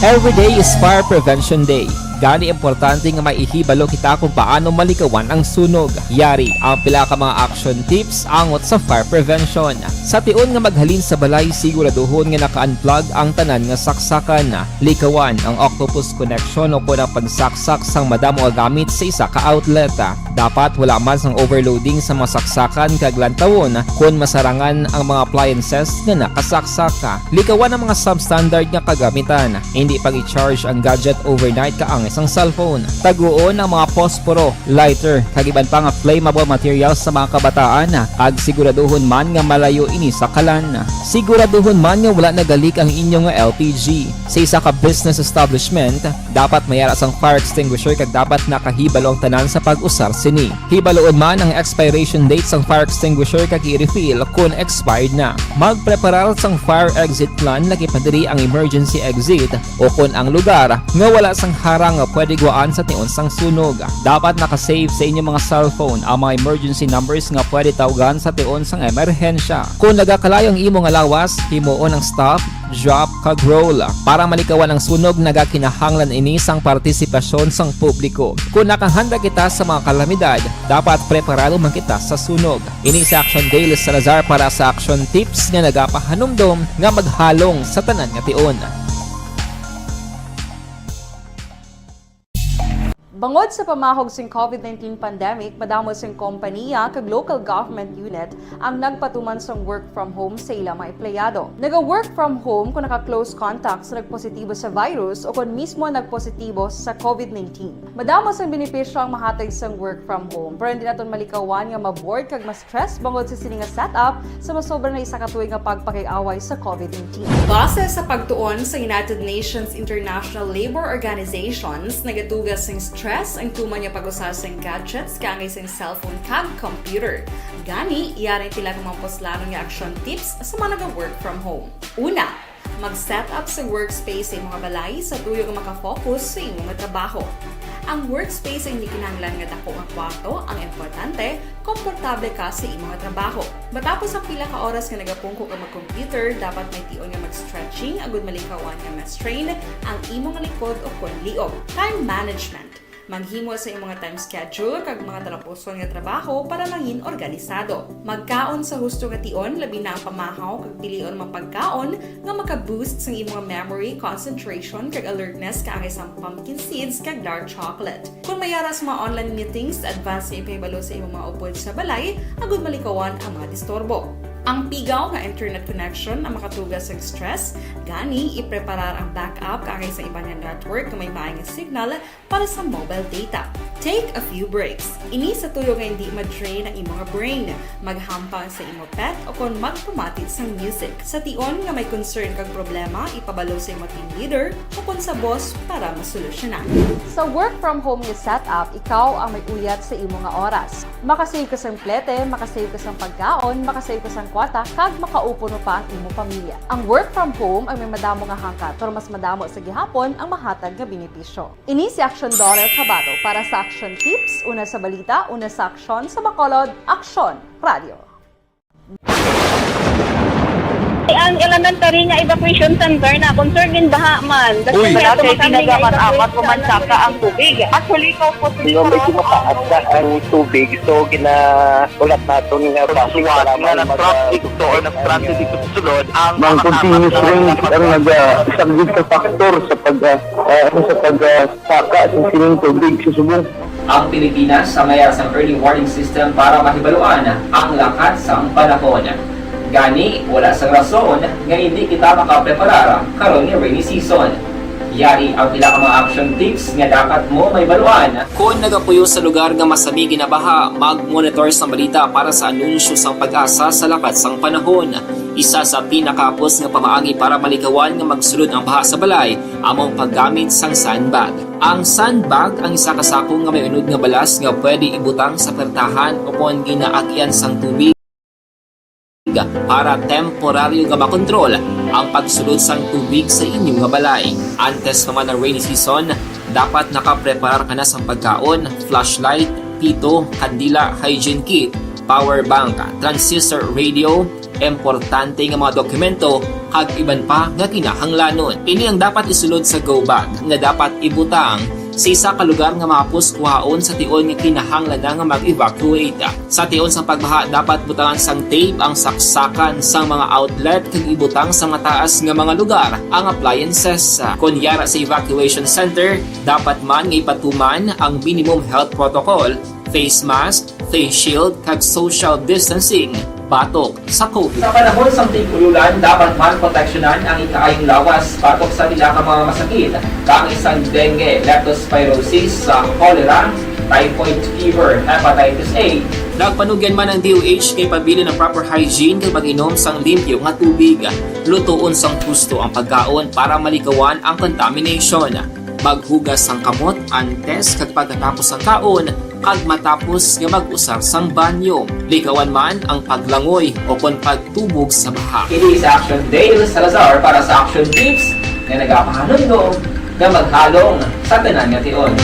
Every day is Fire Prevention Day. Gani, importante nga maihibalo kita kung paano malikawan ang sunog. Yari ang pila ka mga action tips angot sa fire prevention. Sa tion nga maghalin sa balay, siguraduhon nga naka-unplug ang tanan nga saksakan. Likawan ang octopus connection o kon ang pagsaksak sang madamo nga gamit sa isa ka outlet. Dapat wala man sang overloading sa mga saksakan kag lantawon kon masarangan ang mga appliances nga nakasaksak. Likawan ang mga substandard nga kagamitan. Hindi pag-i-charge ang gadget overnight kaangay sang cellphone. Taguon ang mga posporo, lighter, kag iban pa nga flammable materials sa mga kabataan, kag siguraduhon man nga malayo ini sa kalan. Siguraduhon man nga wala nagalik ang inyo nga L P G. Sa isa ka business establishment, dapat may ara sang fire extinguisher kag dapat nakahibalo ang tanan sa pag-usar sini. Hibaloon man ang expiration date sang fire extinguisher kag i-refill kon expired na. Magpreparar sang fire exit plan, lakip na diri ang emergency exit o kon ang lugar nga wala sang harang nga pwede guwaan sa tion sang sunog. Dapat naka-save sa inyo mga cellphone ang mga emergency numbers nga pwede tawgan sa tion sang emerhensya. Kon nagakalayo ang imo nga lawas, himuon ang stop, drop, kag roll. Para malikawan ang sunog, nagakinahanglan ini sang partisipasyon sang publiko. Kon nakahanda kita sa mga kalamidad, dapat preparado man kita sa sunog. Ini si Action Dale Salazar para sa Action Tips nga nagapahanumdom nga maghalong sa tanan nga tion. Bangod sa pamahog sing COVID nineteen pandemic, madamo sing kompanya kag local government unit ang nagpatuman sang work from home sa ila mga empleyado. Naga-work from home kon naka-close contact sa nagpositibo sa virus o kon mismo nagpositibo sa COVID nineteen. Madamo sang benepisyo ang mahatag sang work from home, pero hindi naton malikawan nga ma-bored kag ma-stress bangod sa sini nga setup sa masobra na isa ka tuig nga pagpakig-away sa COVID nineteen. Base sa pagtuon sa United Nations International Labour Organizations, nagatuga sing stress ang tuman nga pag-usa sing gadgets kaangay sing cellphone kag computer. Gani, yari ang pila ka mga puslanon nga action tips sa mga naga-work from home. Una, mag-set up sa workspace sa imo nga balay sa tuyo nga maka-focus sa imo nga trabaho. Ang workspace ay hindi kinahanglan nga dako nga kwarto, ang importante, komportable ka sa imo nga trabaho. Matapos ang pila ka oras nga nagapungko ka mag-computer, dapat may tion nga mag-stretching agud malikawan nga ma-strain ang imo nga likod o kon liog. Time management. Maghimo sa imo nga time schedule kag mga talapuson nga trabaho para mangin organisado. Magkaon sa husto nga tion, labi na ang pamahaw kag pilion mga pagkaon nga maka-boost sang imo nga memory, concentration, kag alertness kaangay sang pumpkin seeds kag dark chocolate. Kon may ara sa mga online meetings, advance nga ipahibalo sa imo mga upod sa balay agud malikawan ang mga disturbo. Ang pigaw nga internet connection ang makatuga sang stress, gani ipreparar ang backup kaangay sa iban nga network nga may maayo nga signal para sa mobile data. Take a few breaks. Ini sa tuyo nga hindi ma-drain ang imo nga brain. Maghampang sa imo pet o kon magpamati sang music. Sa tion nga may concern kag problema, ipabalo sa imo team leader o kon sa boss para masolusyonan. Sa work from home nga setup, ikaw ang may uyat sa imo nga oras. Makasave ka sang plete, makasave ka sang pagkaon, makasave ka sang kwarta, kag makaupuno pa ang imo pamilya. Ang work from home ang may madamo nga hangkat, pero mas madamo sa gihapon ang mahatag nga benepisyo. Ini si Action Dollar Kabato para sa Action Tips, una sa balita, una sa aksyon, sa Bacolod, Aksyon Radio. Ang elementary nga evacuation center na concern gid baha man. Uy. Wala kay tinaga man amat o mansaka ang tubig. Actually, ikaw po, Hindi, medyo mataas na ang tubig. So, ginahulat naton nga Suwat nga nag-traffic to or nag-traffic dito sa sulod, ang Ang continuous rain ang naga-, isa gid ka factor sa pag, ah, ah, ano, sa pag, ah, saka sa sining tubig sa subong. Ang Pilipinas sa mayar sang early warning system para mahibaluan ang lakat sang panahon. Gani, wala sang rason nga hindi kita makapreparar karon nga rainy season. Yari ang pila ka mga action tips nga dapat mo mahibaluan. Kon nagapuyo sa lugar nga masami ginabaha, mag-monitor sang balita para sa anunsyo sang PAGASA sa lakat sang panahon. Isa sa pinakahapos nga pamaagi para malikawan nga magsulod ang baha sa balay amo ang paggamit sang sandbag. Ang sandbag ang isa ka sako nga may unod nga balas nga pwede ibutang sa pertahan o kon ginaagyan sang tubig para temporaryo nga makontrol ang pagsulod sang tubig sa inyo nga balay. Antes pa man ang rainy season, dapat nakapreparar ka na sang pagkaon, flashlight, pito, kandila, hygiene kit, power bank, transistor radio, importante nga mga dokumento, kag iban pa nga kinahanglanon. Ini ang dapat isulod sa go bag nga dapat ibutang sa isa ka lugar nga mahapos kuhaon sa tion nga kinahanglan na nga mag-evacuate. Sa tion sang pagbaha, dapat butangan sang tape ang saksakan sang mga outlet kag ibutang sa mataas nga mga lugar ang appliances. Kon yara sa evacuation center, dapat man nga ipatuman ang minimum health protocol, face mask, face shield, kag social distancing batok sa COVID. Sa panahon sang tig-ululan, dapat man proteksyonan ang ikaayong lawas batok sa pila ka mga masakit, kaangay sang dengue, leptospirosis, sa cholera, typhoid fever, hepatitis A. Nagpanugyan man ang D O H nga ipabilin ang proper hygiene kag pag-inom sang limpyo nga tubig. Lutoon sang husto ang pagkaon para malikawan ang contamination. Maghugas sang kamot antes kag pagkatapos sang kaon kag matapos nga mag-usar sang banyo. Likawan man ang paglangoy o kon pagtubog sa baha. Kini si Action Dale Salazar para sa Action Tips nga nagapahanumdom nga maghalong sa tanan nga tion.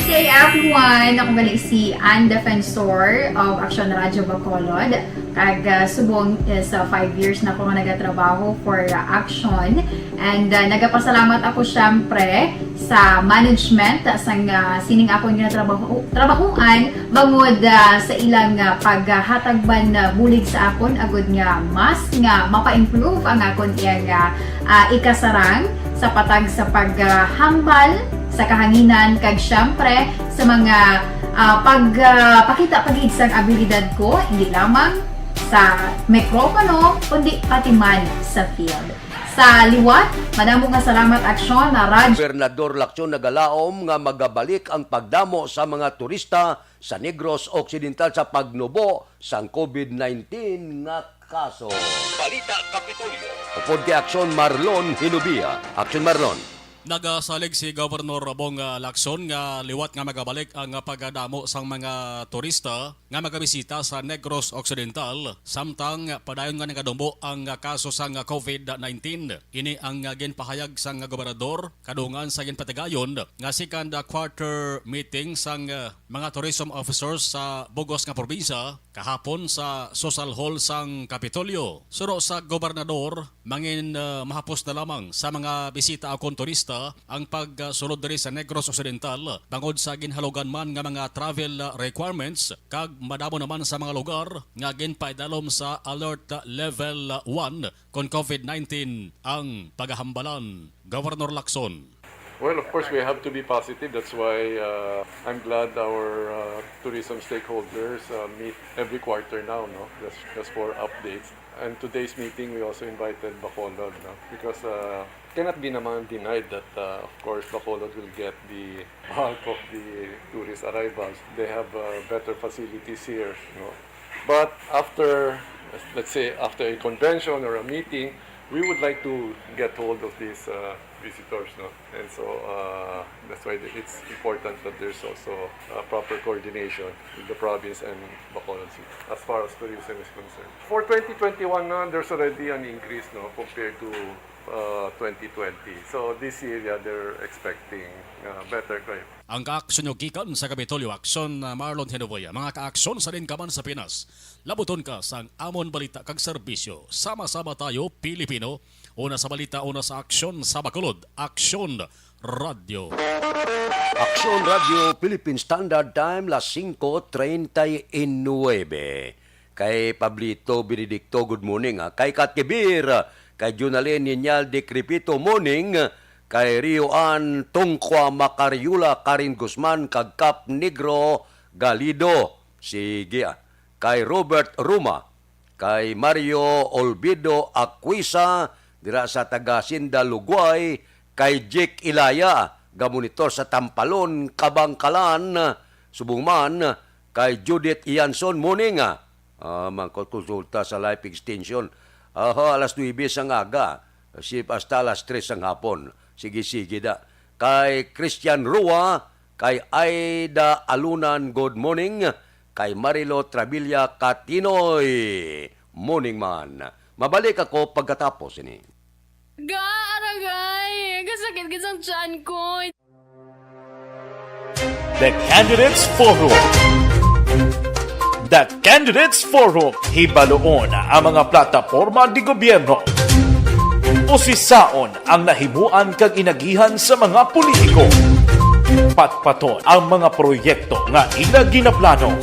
Hey everyone! Ako gali si Ann Defensor of Action Radyo Bacolod. Kag, ah, subong, eh, sa five years na ako nga nagatrabaho for, ah, Action. And, ah, nagapasalamat ako, syempre, sa management, ah, sang, ah, sining akon ginatrabaho-, trabahoan, bangod, ah, sa ilang, ah, paghatag man, ah, bulig sa akon, agud nga mas nga mapa-improve ang akon iyang, ah, ah, ikasarang sa patag sa paghambal sa kahanginan, kag, syempre, sa mga, ah, pag, ah, pakita pa gid sang abilidad ko, hindi lamang sa mikropono, kundi pati man sa field. Sa liwat, madamo nga salamat, Aksyon, na Raj. Gobernador Lacson nagalaom nga magabalik ang pagdamo sa mga turista sa Negros Occidental sa pagnubo sang COVID nineteen nga kaso. Balita Kapitolyo. Upod kay Aksyon Marlon Hinubia. Aksyon Marlon. Nagasalig si Governor Bong, ah, Lacson nga liwat nga magabalik ang, ah, pagdamo sang mga turista nga magabisita sa Negros Occidental, samtang padayon nga nagadumbo ang, ah, kaso sang, ah, COVID nineteen. Ini ang, ah, ginpahayag sang gobernador kadungan sa ginpatigayon nga second, ah, quarter meeting sang, ah, mga tourism officers sa bugos nga probinsya kahapon sa Social Hall sang Kapitolyo. Suno sa gobernador, mangin, ah, mahapos na lamang sa mga bisita ukon turista ang pagsulod diri sa Negros Occidental bangod sa ginhalugan man nga mga travel, ah, requirements, kag madamo naman sa mga lugar nga ginpaidalom sa Alert Level one kon COVID nineteen ang pagahambalan. Governor Lacson. Well, of course, we have to be positive. That's why, uh, I'm glad our, uh, tourism stakeholders, uh, meet every quarter now, no? Just, just for updates. And today's meeting, we also invited Bacolod, no? Because, uh, cannot be naman denied that, uh, of course, Bacolod will get the bulk of the tourist arrivals. They have, uh, better facilities here, no? But after, let's say, after a convention or a meeting, we would like to get hold of these, uh, visitors, no? And so, uh, that's why it's important that there's also, uh, proper coordination with the province and Bacolod City as far as tourism is concerned. For twenty twenty-one na, there's already an increase, no, compared to uh, twenty twenty. So this year, yeah, they're expecting uh, better climate. Ang kaaksyon nyo gikan sa Kapitolyo Aksyon, uh, Marlon Henovoya. Mga kaaksyon sa din kaman sa Pinas, labuton ka sang amon balita kag serbisyo. Sama-sama tayo, Pilipino. Una sa balita, una sa aksyon, sa Bacolod, Aksyon Radyo. Aksyon Radyo Philippine Standard Time, las singko treinta y nueve. Kay Pablito Benedicto, good morning, ah. Kay Kat Kibir, kay Junalyn Ninyal Decrepito, morning. Kay Rio Ann Tungkwa Macariola, Karen Guzman, kag Cap Negro Galido. Sige, ah. Kay Robert Ruma, kay Mario Olvido Aquisa, dira sa taga Sinda, Lugway, kay Jake Ilaya, gamonitor sa Tampalon, Kabangkalan, subong man, kay Judith Ianson, morning, ah, ah, mangkonsulta sa life extension. Aha, alas nuebe sang aga, si, hasta alas tres sang hapon. Sige, sige da. Kay Christian Rua, kay Aida Alunan, good morning. Kay Marilo Trabilia Katinoy, morning man. Mabalik ako pagkatapos ini. Ga, aragay! Kasakit gid sang tiyan ko. The Candidates Forum. The Candidates Forum. Hibaluon ang mga plataporma di gobyerno. Usisaon ang nahimuan kag inagihan sa mga politiko. Patpaton ang mga proyekto nga ila ginaplano.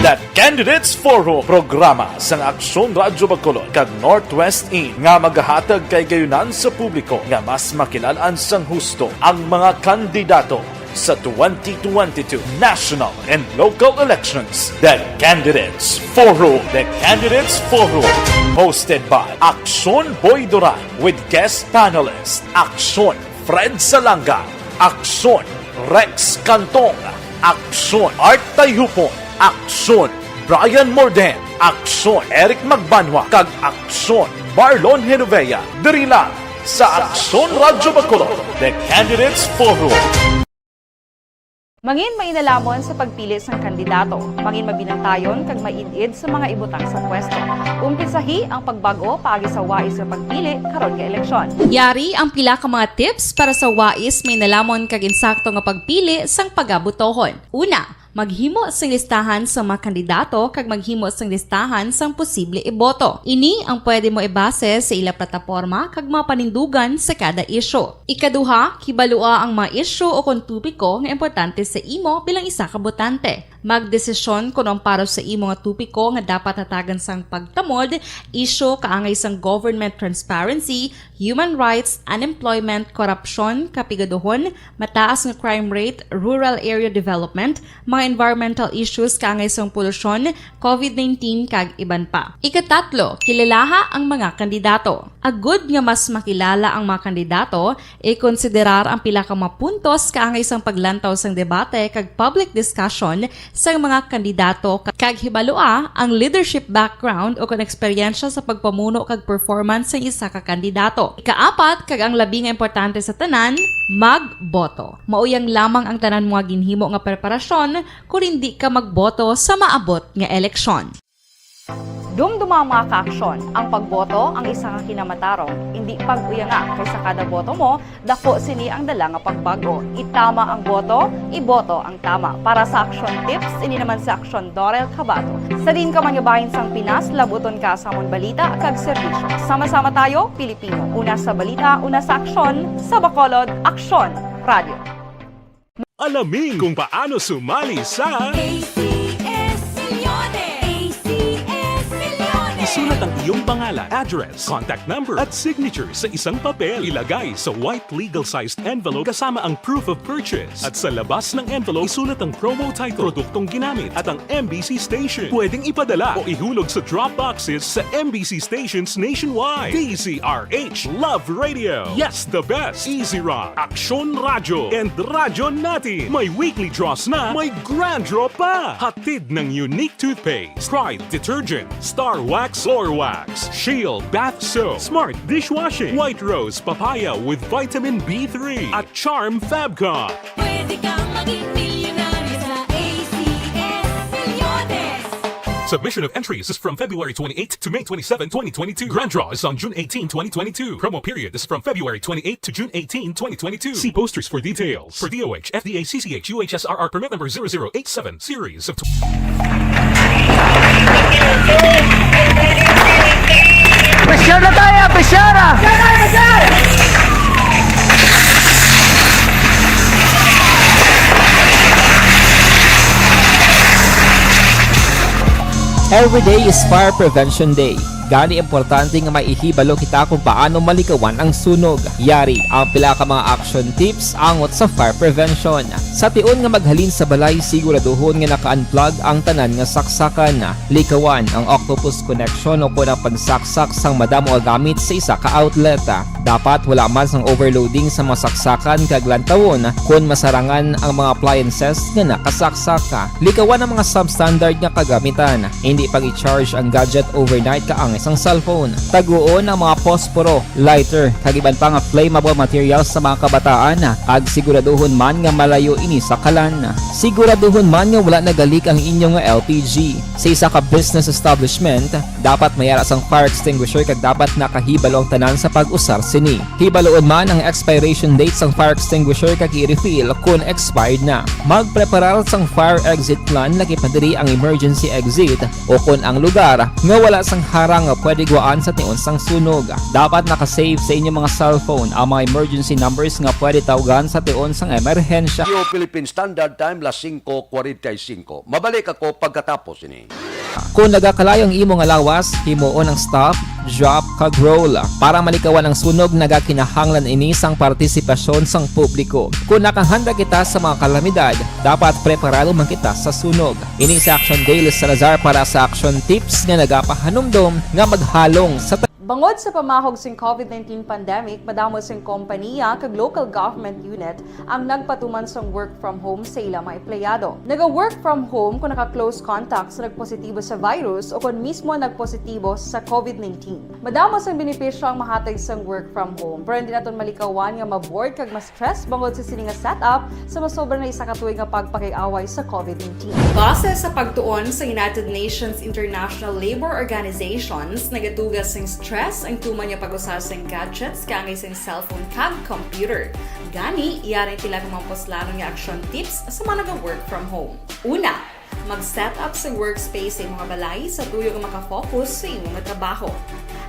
The Candidates Forum, programa sang Aksyon Radyo Bacolod kag Northwest In nga magahatag kahigayonan sa publiko nga mas makilal-an sang husto ang mga kandidato sa twenty twenty-two national and local elections. The Candidates Forum. The Candidates Forum, hosted by Aksyon Boy Duran with guest panelist Aksyon Fred Salanga, Aksyon Rex Cantong, Aksyon Art Tayhupon, Aksyon Brian Morden, Aksyon Eric Magbanwa, kag Aksyon Marlon Genovea. Diri lang sa Aksyon Radyo Bacolod, The Candidates Forum. Mangin mainalomon sa pagpili sang kandidato. Mangin mabinantayon kag maid-id sa mga ibutang sa pwesto. Umpisahi ang pagbag-o paagi sa wais nga pagpili karon nga eleksyon. Yari ang pila ka mga tips para sa wais, mainalomon kag insakto nga pagpili sang pagabutohon. Una, maghimo sing listahan sa mga kandidato kag maghimo sing listahan sang posible iboto. Ini ang pwede mo ibase sa ila plataporma kag mga panindugan sa kada isyu. Ikaduha, hibalua ang mga isyu o kon topiko nga importante sa imo bilang isa ka botante. Magdesisyon kon ang para sa imo nga topiko nga dapat hatagan sang pagtamod, isyu kaangay sang government transparency, human rights, unemployment, korupsyon, kapigaduhon, mataas nga crime rate, rural area development, mga environmental issues kaangay sang polusyon, covid nineteen, kag iban pa. Ikatatlo, kilalaha ang mga kandidato. Agud nga mas makilala ang mga kandidato, ikonsiderar ang pila ka mga puntos kaangay sang paglantaw sang debate kag public discussion sang mga kandidato, kag hibalua ang leadership background o kon eksperyensya sa pagpamuno kag performance sang isa ka kandidato. Ikaapat, kag ang labi nga importante sa tanan, magboto. Mauyang lamang ang tanan mo nga ginhimo nga preparasyon kon indi ka magboto sa maabot nga eleksyon. Dumduma, mga kaaksyon, ang pagboto ang isa ka kinamatarong. Indi pag-uyanga, kay sa kada boto mo, daku sini ang dala nga pagbag-o. Itama ang boto, iboto ang tama. Para sa Aksyon Tips, ini naman si Aksyon Dorel Cabato. Sa diin ka man nga bahin sang Pinas, labuton ka sa amon balita kag serbisyo. Sama-sama tayo, Pilipino. Una sa balita, una sa aksyon, sa Bacolod, Aksyon Radio. Alamin kung paano sumali sa A C S Millones. A C S Millones. Isulat ang iyong pangalan, address, contact number, at signature sa isang papel. Ilagay sa white legal-sized envelope kasama ang proof of purchase. At sa labas ng envelope, isulat ang promo title, produktong ginamit, at ang M B C station. Pwedeng ipadala o ihulog sa drop boxes sa M B C stations nationwide. D Z R H, Love Radio. Yes, the best. Easy Rock, Aksyon Radyo, and Radyo Natin. May weekly draws na, may grand draw pa. Hatid ng Unique Toothpaste, Pride Detergent, Star Wax Floor Wax, Shield Bath Soap, Smart Dishwashing, White Rose Papaya with Vitamin B three, at Charm Fabcon. Pwede kang maging milyonaryo sa A C S Millones. Submission of entries is from February twenty-eighth to May twenty-seven, twenty twenty-two. Grand draw is on June eighteen, twenty twenty-two. Promo period is from February twenty-eighth to June eighteen, twenty twenty-two. See posters for details. For D O H, F D A, C C H, U H S R R permit number zero zero eight seven, series of Pressure na tayo! Pressure! Every day is Fire Prevention Day. Gani, importante nga maihibalo kita kung paano malikawan ang sunog. Yari ang pila ka mga action tips angot sa fire prevention. Sa tion nga maghalin sa balay, siguraduhon nga naka-unplug ang tanan nga saksakan. Likawan ang octopus connection o kon ang pagsaksak sang madamo nga gamit sa isa ka outlet. Dapat wala man sang overloading sa mga saksakan kag lantawon kon masarangan ang mga appliances nga nakasaksak. Likawan ang mga substandard nga kagamitan. Hindi pag-i-charge ang gadget overnight kaangay sang cellphone. Taguon ang mga posporo, lighter, kag iban pa nga flammable materials sa mga kabataan, kag siguraduhon man nga malayo ini sa kalan. Siguraduhon man nga wala nagalik ang inyo nga L P G. Sa isa ka business establishment, dapat may ara sang fire extinguisher kag dapat nakahibalo ang tanan sa pag-usar sini. Hibaluon man ang expiration date sang fire extinguisher kag i-refill kon expired na. Magpreparar sang fire exit plan, lakip na diri ang emergency exit, o kon ang lugar nga wala sang harang nga pwede gwaan sa tion sang sunog. Dapat naka-save sa inyo mga cellphone ang mga emergency numbers nga pwede tawgan sa tion sang emerhensya. Yo Philippine Standard Time, las singko kwarenta y singko. Mabalik ako pagkatapos ini. Kung nagakalayo ang imo nga lawas, himuon ang stop, drop, kag roll para malikawan ang sunog. Nagakinahanglan ini sang partisipasyon sang publiko. Kung nakahanda kita sa mga kalamidad, dapat preparado man kita sa sunog. Ini si Action Dale Salazar para sa Action Tips nga nagapahanumdom nga maghalong sa Bangod sa pamahog sing covid nineteen pandemic, madamo sing kompaniya kag local government unit ang nagpatuman sang work from home sa ila mga empleyado. Naga-work from home kon naka-close contact sa nagpositibo sa virus o kon mismo nagpositibo sa covid nineteen. Madamo sang benepisyo ang mahatag sang work from home, pero hindi naton malikawan nga ma-bored kag ma-stress bangod sa sini nga setup sa masobra na isa ka tuig nga pagpakig-away sa covid nineteen. Base sa pagtuon sa United Nations International Labor Organizations, nagatuga sing stress ang tuman nga pag-usa sing gadgets kaangay sing cellphone kag computer. Gani, yari ang pila ka mga puslanon nga action tips sa mga naga-work from home. Una, mag-set up sa workspace sa imo nga balay sa tuyo nga maka-focus sa imo nga trabaho.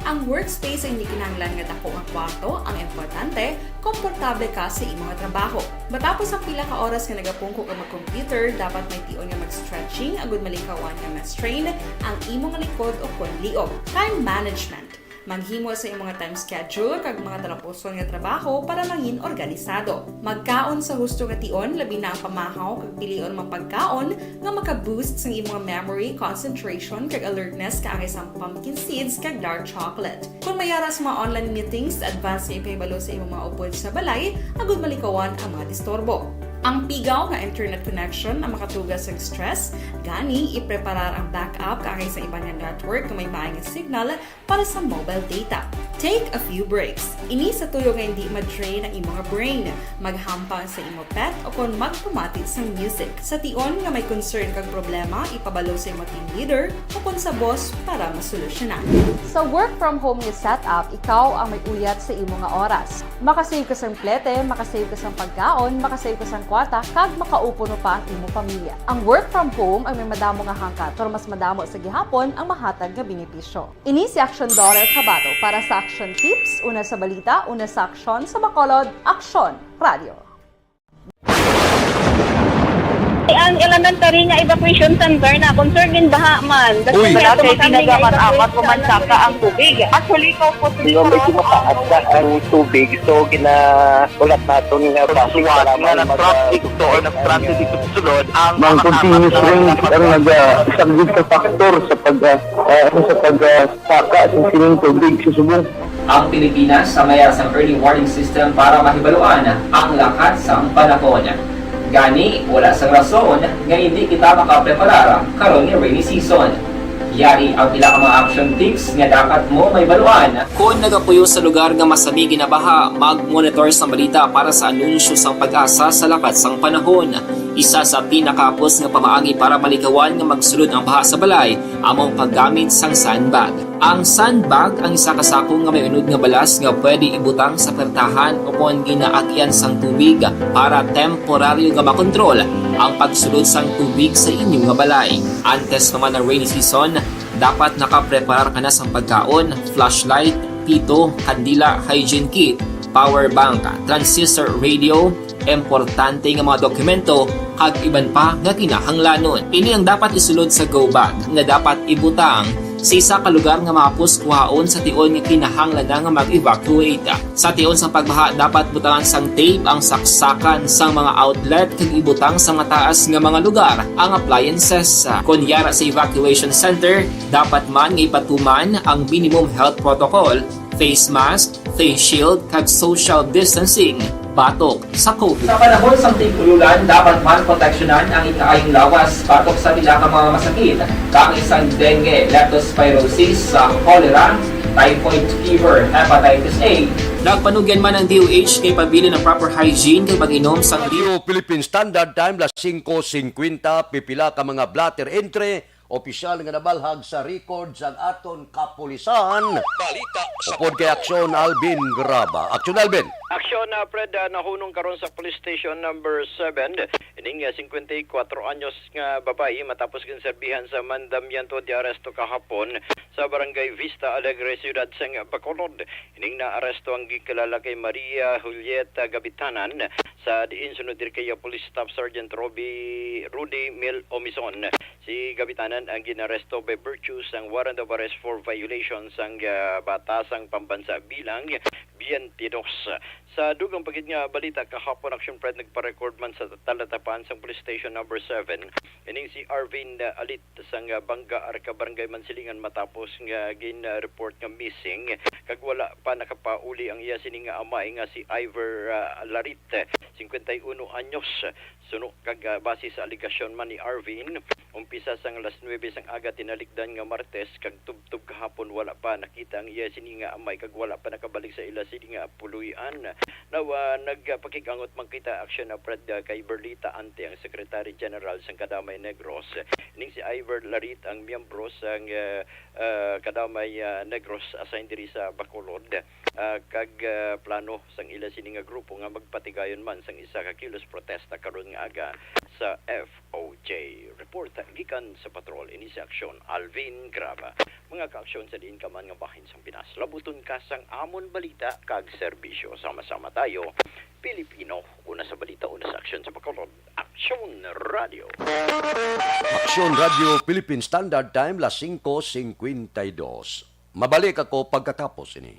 Ang workspace ay hindi kinahanglan nga dako nga kwarto, ang importante, komportable ka sa imo nga trabaho. Matapos ang pila ka oras nga nagapungko ka mag-computer, dapat may tion nga mag-stretching agud malikawan nga ma-strain ang imo nga likod o kon liog. Time management. Maghimo sa imo nga time schedule kag mga talapuson nga trabaho para mangin organisado. Magkaon sa husto nga tion, labi na ang pamahaw, kag pilion ang mga pagkaon nga maka-boost sang imo nga memory, concentration, kag alertness kaangay sang pumpkin seeds kag dark chocolate. Kon may ara sa mga online meetings, advance nga ipahibalo sa imo mga upod sa balay agud malikawan ang mga disturbo. Ang pigaw nga internet connection ang makatuga sang stress, gani ipreparar ang backup kaangay sa iban nga network nga may maay nga signal para sa mobile data. Take a few breaks. Ini sa tuyo nga hindi ma-drain ang imo nga brain. Maghampang sa imo pet o kon magpamati sang music. Sa tion nga may concern kag problema, ipabalo sa imo team leader o kon sa boss para masolusyonan. Sa work from home nga setup, ikaw ang may uyat sa imo nga oras. Makasave ka sang plete, makasave ka sang pagkaon, makasave ka sang kwarta, kag makaupo no pa ang imo pamilya. Ang work from home ang may madamo nga hangkat, pero mas madamo sa gihapon ang mahatag nga benepisyo. Ini si Aksyon Dorer Cabato para sa Aksyon Tips, una sa balita, una sa aksyon, sa Bacolod, Aksyon Radio. Ang elementary nga evacuation center na concerned din baha man. Uy. Wala kay tinaga man apat o man saka ang tubig. Actually, ko po. Di ba may kumakaat na ang tubig, so ginaulat naton nga basi nga nag-traffic to or nag-transit dito sa sulod ang mga continuous rain ang nagasaglit sa factor sa pag, ah, ah, ano, sa pag, ah, saka sa sining tubig sa subong. Ang Pilipinas sa mayar sang early warning system para mahibaluan ang lakat sang panahon. Gani, wala sang rason nga hindi kita makapreparar karon nga rainy season. Yari ang pila ka mga action tips nga dapat mo mahibaluan. Kon nagapuyo sa lugar nga masami ginabaha, mag-monitor sang balita para sa anunsyo sang PAGASA sa lakat sang panahon. Isa sa pinakahapos nga pamaagi para malikawan nga magsulod ang baha sa balay amo ang paggamit sang sandbag. Ang sandbag ang isa ka sako nga may unod nga balas nga pwede ibutang sa pertahan o kon ginaagian sang tubig para temporaryo nga makontrol ang pagsulod sang tubig sa inyo nga balay. Antes pa man ang rainy season, dapat nakapreparar ka na sang pagkaon, flashlight, pito, kandila, hygiene kit, power bank, transistor radio, importante nga mga dokumento, kag iban pa nga kinahanglanon. Ini ang dapat isulod sa go bag nga dapat ibutang sa isa ka lugar nga mahapos kuhaon sa tion nga kinahanglan na nga mag-evacuate. Sa tion sang pagbaha, dapat butangan sang tape ang saksakan sang mga outlet kag ibutang sa mataas nga mga lugar ang appliances. Kon yara sa evacuation center, dapat man nga ipatuman ang minimum health protocol, face mask, face shield, kag social distancing batok sa COVID. Sa panahon sang tig-ululan, dapat man proteksyonan ang ikaayong lawas batok sa pila ka mga masakit, kaangay sang dengue, leptospirosis, sa cholera, typhoid fever, hepatitis A. Nagpanugyan man ang D O H kay pabilin ang proper hygiene kag pag-inom sang Radio Philippine Standard Time, las singko singkwenta, pipila ka mga blotter entry, opisyal nga nabalhag sa record sang aton kapulisan. Balita sa Upod kay Aksyon Alvin Graba. Aksyon Alvin. Aksyon, ah, Fred, ah, nahunong karon sa Police Station Number seven, ining, ah, singkwenta y kuwatro anyos nga babayi matapos ginserbihan sa mandamiento de arresto kahapon sa Barangay Vista Alegre, siyudad sang Bacolod. Ining naaresto ang ginkilala kay Maria Julieta Gabitanan, sa diin sunod diri kay Police Staff Sergeant Robbie, Rudy Mil Omison. Si Gabitanan ang ginaresto by virtue sang warrant of arrest for violation sang, ah, batasang pambansa bilang twenty-two. Sa dugang pa gid nga balita, kahapon, Action Fred, nagpa-record man sa talatapan sang Police Station Number seven ining si Arvin, ah, Alit sang, ah, Bangga, Arca, Barangay Mansilingan, matapos nga gin-report nga missing kag wala pa nakapauli ang iya sini nga amay nga si Ivor, ah, Larit, singkwenta y uno anyos. Suno kag, ah, base sa alegasyon man ni Arvin, umpisa sang alas nuwebe sang aga tinalikdan nga Martes kag tubtob kahapon wala pa nakita ang iya sini nga amay kag wala pa nakabalik sa ila sini nga puloy-an. Now, ah, nagpakig-angot man kita, Action Fred, ah, kay Berlita Ante, ang Secretary General sang Kadamay Negros. Ning si Ivor Larit ang miyembro sang, ah, ah, Kadamay, ah, Negros assigned diri sa Bacolod, ah, kag, ah, plano sang ila sini nga grupo nga magpatigayon man sang isa ka kilos protesta karon nga aga sa F O J. Report gikan sa patrol ini si Aksyon Alvin Graba. Mga kaaksyon sa diin ka man nga bahin sang Pinas, labuton ka sang amon balita kag serbisyo. Sama-sama tayo, Pilipino. Una sa balita, una sa aksyon sa Bacolod, Aksyon Radio. Aksyon Radio Philippine Standard Time, las singko singkwenta y dos. Mabalik ako pagkatapos ini.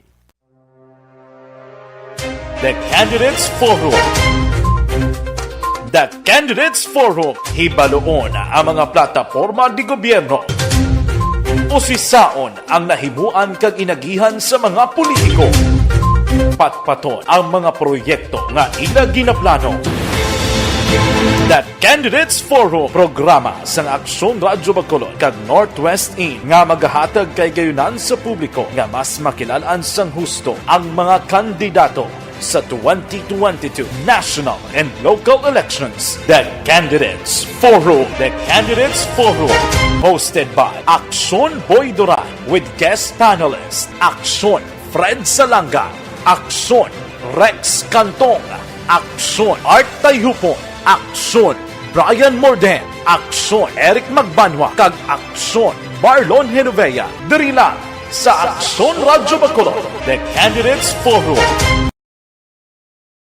The Candidates Forum. The Candidates Forum. Hibaluon ang mga plataporma di gobyerno. Usisaon ang nahimuan kag inagihan sa mga politiko. Patpaton ang mga proyekto nga ila ginaplano. The Candidates Forum, programa sang Aksyon Radyo Bacolod kag Northwest In nga magahatag kay gayunan sa publiko nga mas makilal-an sang husto ang mga kandidato sa twenty twenty-two national and local elections. The Candidates Forum. The Candidates Forum, hosted by Aksyon Boy Duran with guest panelist Aksyon Fred Salanga, Aksyon Rex Cantong, Aksyon Art Tayhupon, Aksyon Brian Morden, Aksyon Eric Magbanwa, kag Aksyon Marlon Genovea. Diri lang sa Aksyon Radyo Bacolod, The Candidates Forum.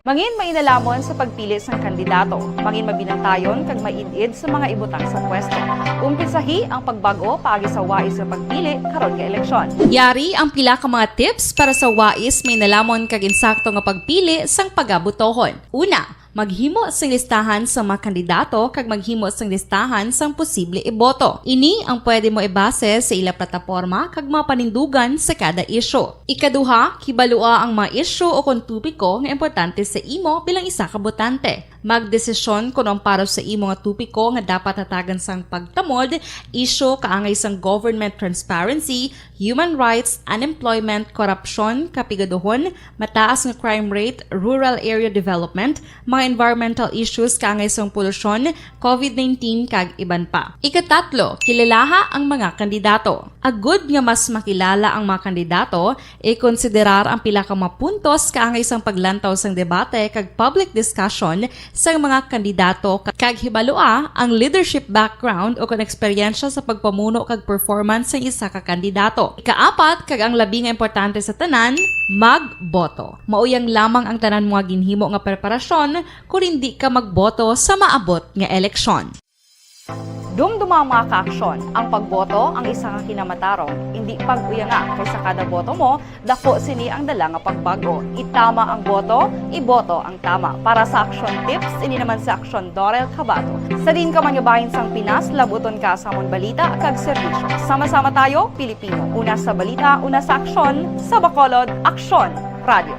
Mangin mainalamon sa pagpili sang kandidato. Mangin mabinantayon kag maid-id sa mga ibutang sa pwesto. Umpisahi ang pagbag-o paagi sa wais nga pagpili karon nga eleksyon. Yari ang pila ka mga tips para sa wais, mainalamon kag insakto nga pagpili sang pagabotohon. Una, maghimo sing listahan sa mga kandidato kag maghimo sing listahan sang posible iboto. Ini ang pwede mo ibase sa ila plataporma kag mga panindugan sa kada isyu. Ikaduha, hibalua ang mga isyu o kon topiko nga importante sa imo bilang isa ka botante. Magdesisyon kon ang para sa imo nga topiko nga dapat hatagan sang pagtamod, isyu kaangay sang government transparency, human rights, unemployment, korupsyon, kapigaduhon, mataas nga crime rate, rural area development, mga environmental issues kaangay sang polusyon, covid nineteen, kag iban pa. Ikatatlo, kilalaha ang mga kandidato. Agud nga mas makilala ang mga kandidato, ikonsiderar ang pila ka mga puntos kaangay sang paglantaw sang debate kag public discussion sang mga kandidato, ka-, kag hibalua ang leadership background o kon eksperyensya sa pagpamuno kag performance sang isa ka kandidato. Ikaapat, kag ang labi nga importante sa tanan, magboto. Mao yang lamang ang tanan mo nga ginhimo nga preparasyon kon hindi ka magboto sa maabot nga eleksyon. Dumduma ang mga kaaksyon. Ang pagboto ang isa ka kinamatarong. Indi pag-uyanga, kay sa kada boto mo, dako sini ang dala nga pagbago. Itama ang boto, iboto ang tama. Para sa Aksyon Tips, ini naman si Aksyon Dorel Cabato. Sa diin ka man nga bahin sang Pinas, labuton ka sa amon balita kag serbisyo. Sama-sama tayo, Pilipino. Una sa balita, una sa aksyon, sa Bacolod, Aksyon Radio.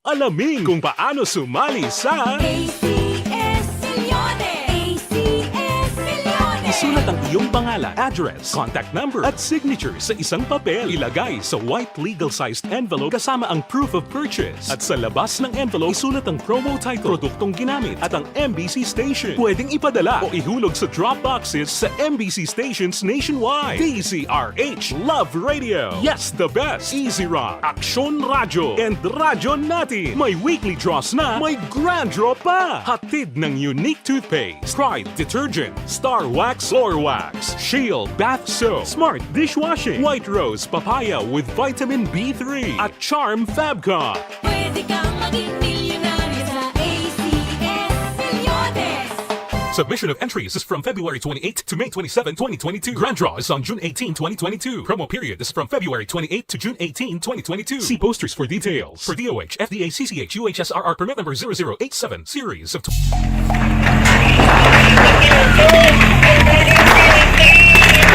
Alamin kung paano sumali sa A C S Milyones! A C S Milyones! Isulat ang iyong pangalan, address, contact number, at signature sa isang papel. Ilagay sa white legal-sized envelope kasama ang proof of purchase. At sa labas ng envelope, isulat ang promo title, produktong ginamit, at ang M B C station. Pwedeng ipadala o ihulog sa drop boxes sa M B C stations nationwide. D Z R H Love Radio. Yes, the best. Easy Rock, Aksyon Radyo, and Radyo Natin. May weekly draws na, may grand draw pa. Hatid ng Unique Toothpaste, Pride Detergent, Star Wax, Floor Wax, Shield Bath Soap, Smart Dishwashing, White Rose Papaya with Vitamin B three, at Charm Fabcon. Pwede kang maging milyonaryo sa A C S Milyones. Submission of entries is from February twenty-eighth to May twenty-seven, twenty twenty-two. Grand draw is on June eighteen, twenty twenty-two. Promo period is from February twenty-eighth to June eighteen, twenty twenty-two. See posters for details. For D O H, F D A, C C H, U H S R R permit number zero zero eight seven, series of tw-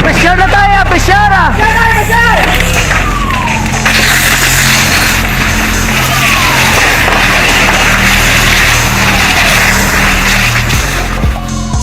Pressure na tayo! Pressure na!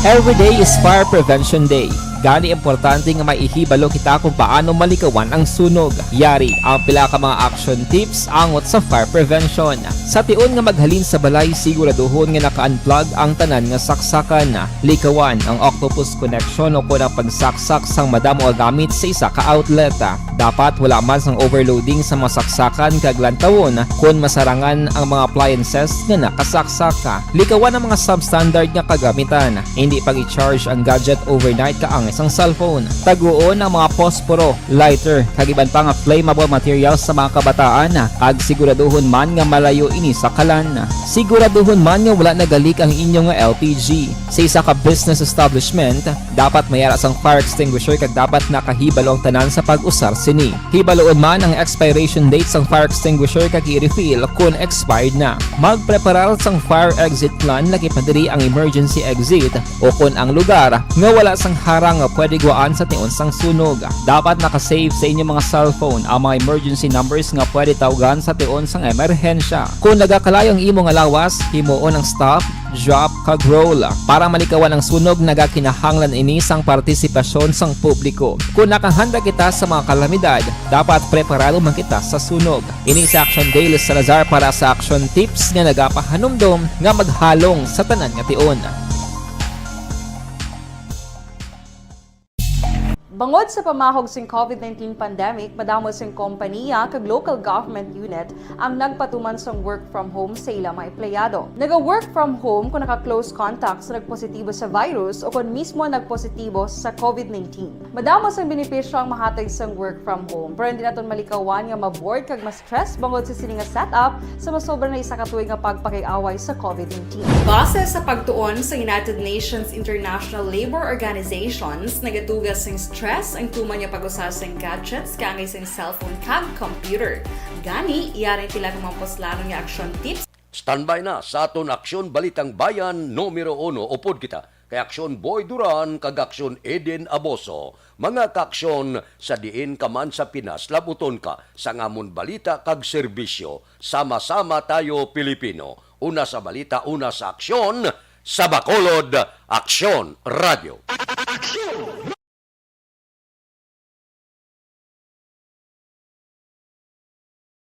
Every day is Fire Prevention Day. Gani, importante nga may ihibalo kita kung paano malikawan ang sunog. Yari ang pila ka mga action tips angot sa fire prevention. Sa tion nga maghalin sa balay, siguraduhon nga naka-unplug ang tanan nga saksakan. Likawan ang octopus connection o kon ang pagsaksak sang madamo nga gamit sa isa ka outlet. Dapat wala man sang overloading sa mga saksakan kag lantawon kon masarangan ang mga appliances nga nakasaksak. Likawan ang mga substandard nga kagamitan. Hindi pag-i-charge ang gadget overnight kaangay sang cellphone. Taguon ang mga posporo, lighter, kag iban pa nga flammable materials sa mga kabataan, kag siguraduhon man nga malayo ini sa kalan. Siguraduhon man nga wala nagalik ang inyo nga L P G. Sa isa ka business establishment, dapat may ara sang fire extinguisher kag dapat nakahibalo ang tanan sa pag-usar sini. Hibaluon man ang expiration date sang fire extinguisher kag i-refill kon expired na. Magpreparar sang fire exit plan, lakip na diri ang emergency exit o kon ang lugar nga wala sang harang nga pwede gwaan sa tion sang sunog. Dapat naka-save sa inyo mga cellphone ang mga emergency numbers nga pwede tawgan sa tion sang emerhensya. Kon nagakalayo ang imo nga lawas, himuon ang stop, drop, kag roll. Para malikawan ang sunog, nagakinahanglan ini sang partisipasyon sang publiko. Kon nakahanda kita sa mga kalamidad, dapat preparado man kita sa sunog. Ini si Action Dale Salazar para sa Action Tips nga nagapahanumdom nga maghalong sa tanan nga tion. Bangod sa pamahog sing covid nineteen pandemic, madamo sing kompaniya kag local government unit ang nagpatuman sang work from home sa ila mga empleyado. Naga-work from home kung naka-close contact sa nagpositibo sa virus o kung mismo nagpositibo sa covid nineteen. Madamo sang benepisyo ang mahatag sang work from home, pero hindi naton malikawan nga ma-bored kag ma-stress bangod sa sini nga setup sa masobra na isa ka tuig nga pagpakig-away sa covid nineteen. Base sa pagtuon sa United Nations International Labour Organizations, nagatuga sing stress ang tuman nga pag-usa sing gadgets kaangay sing cellphone kag computer. Gani, yari ang pila ka mga puslanon nga action tips. Standby na sa aton Aksyon Balitang Bayan numero uno, upod kita kay Aksyon Boy Duran kag Aksyon Eden Aboso. Mga kaaksyon, sa diin ka man sa Pinas, labuton ka sang amon balita kag serbisyo. Sama-sama tayo, Pilipino. Una sa balita, una sa aksyon, sa Bacolod Aksyon Radio.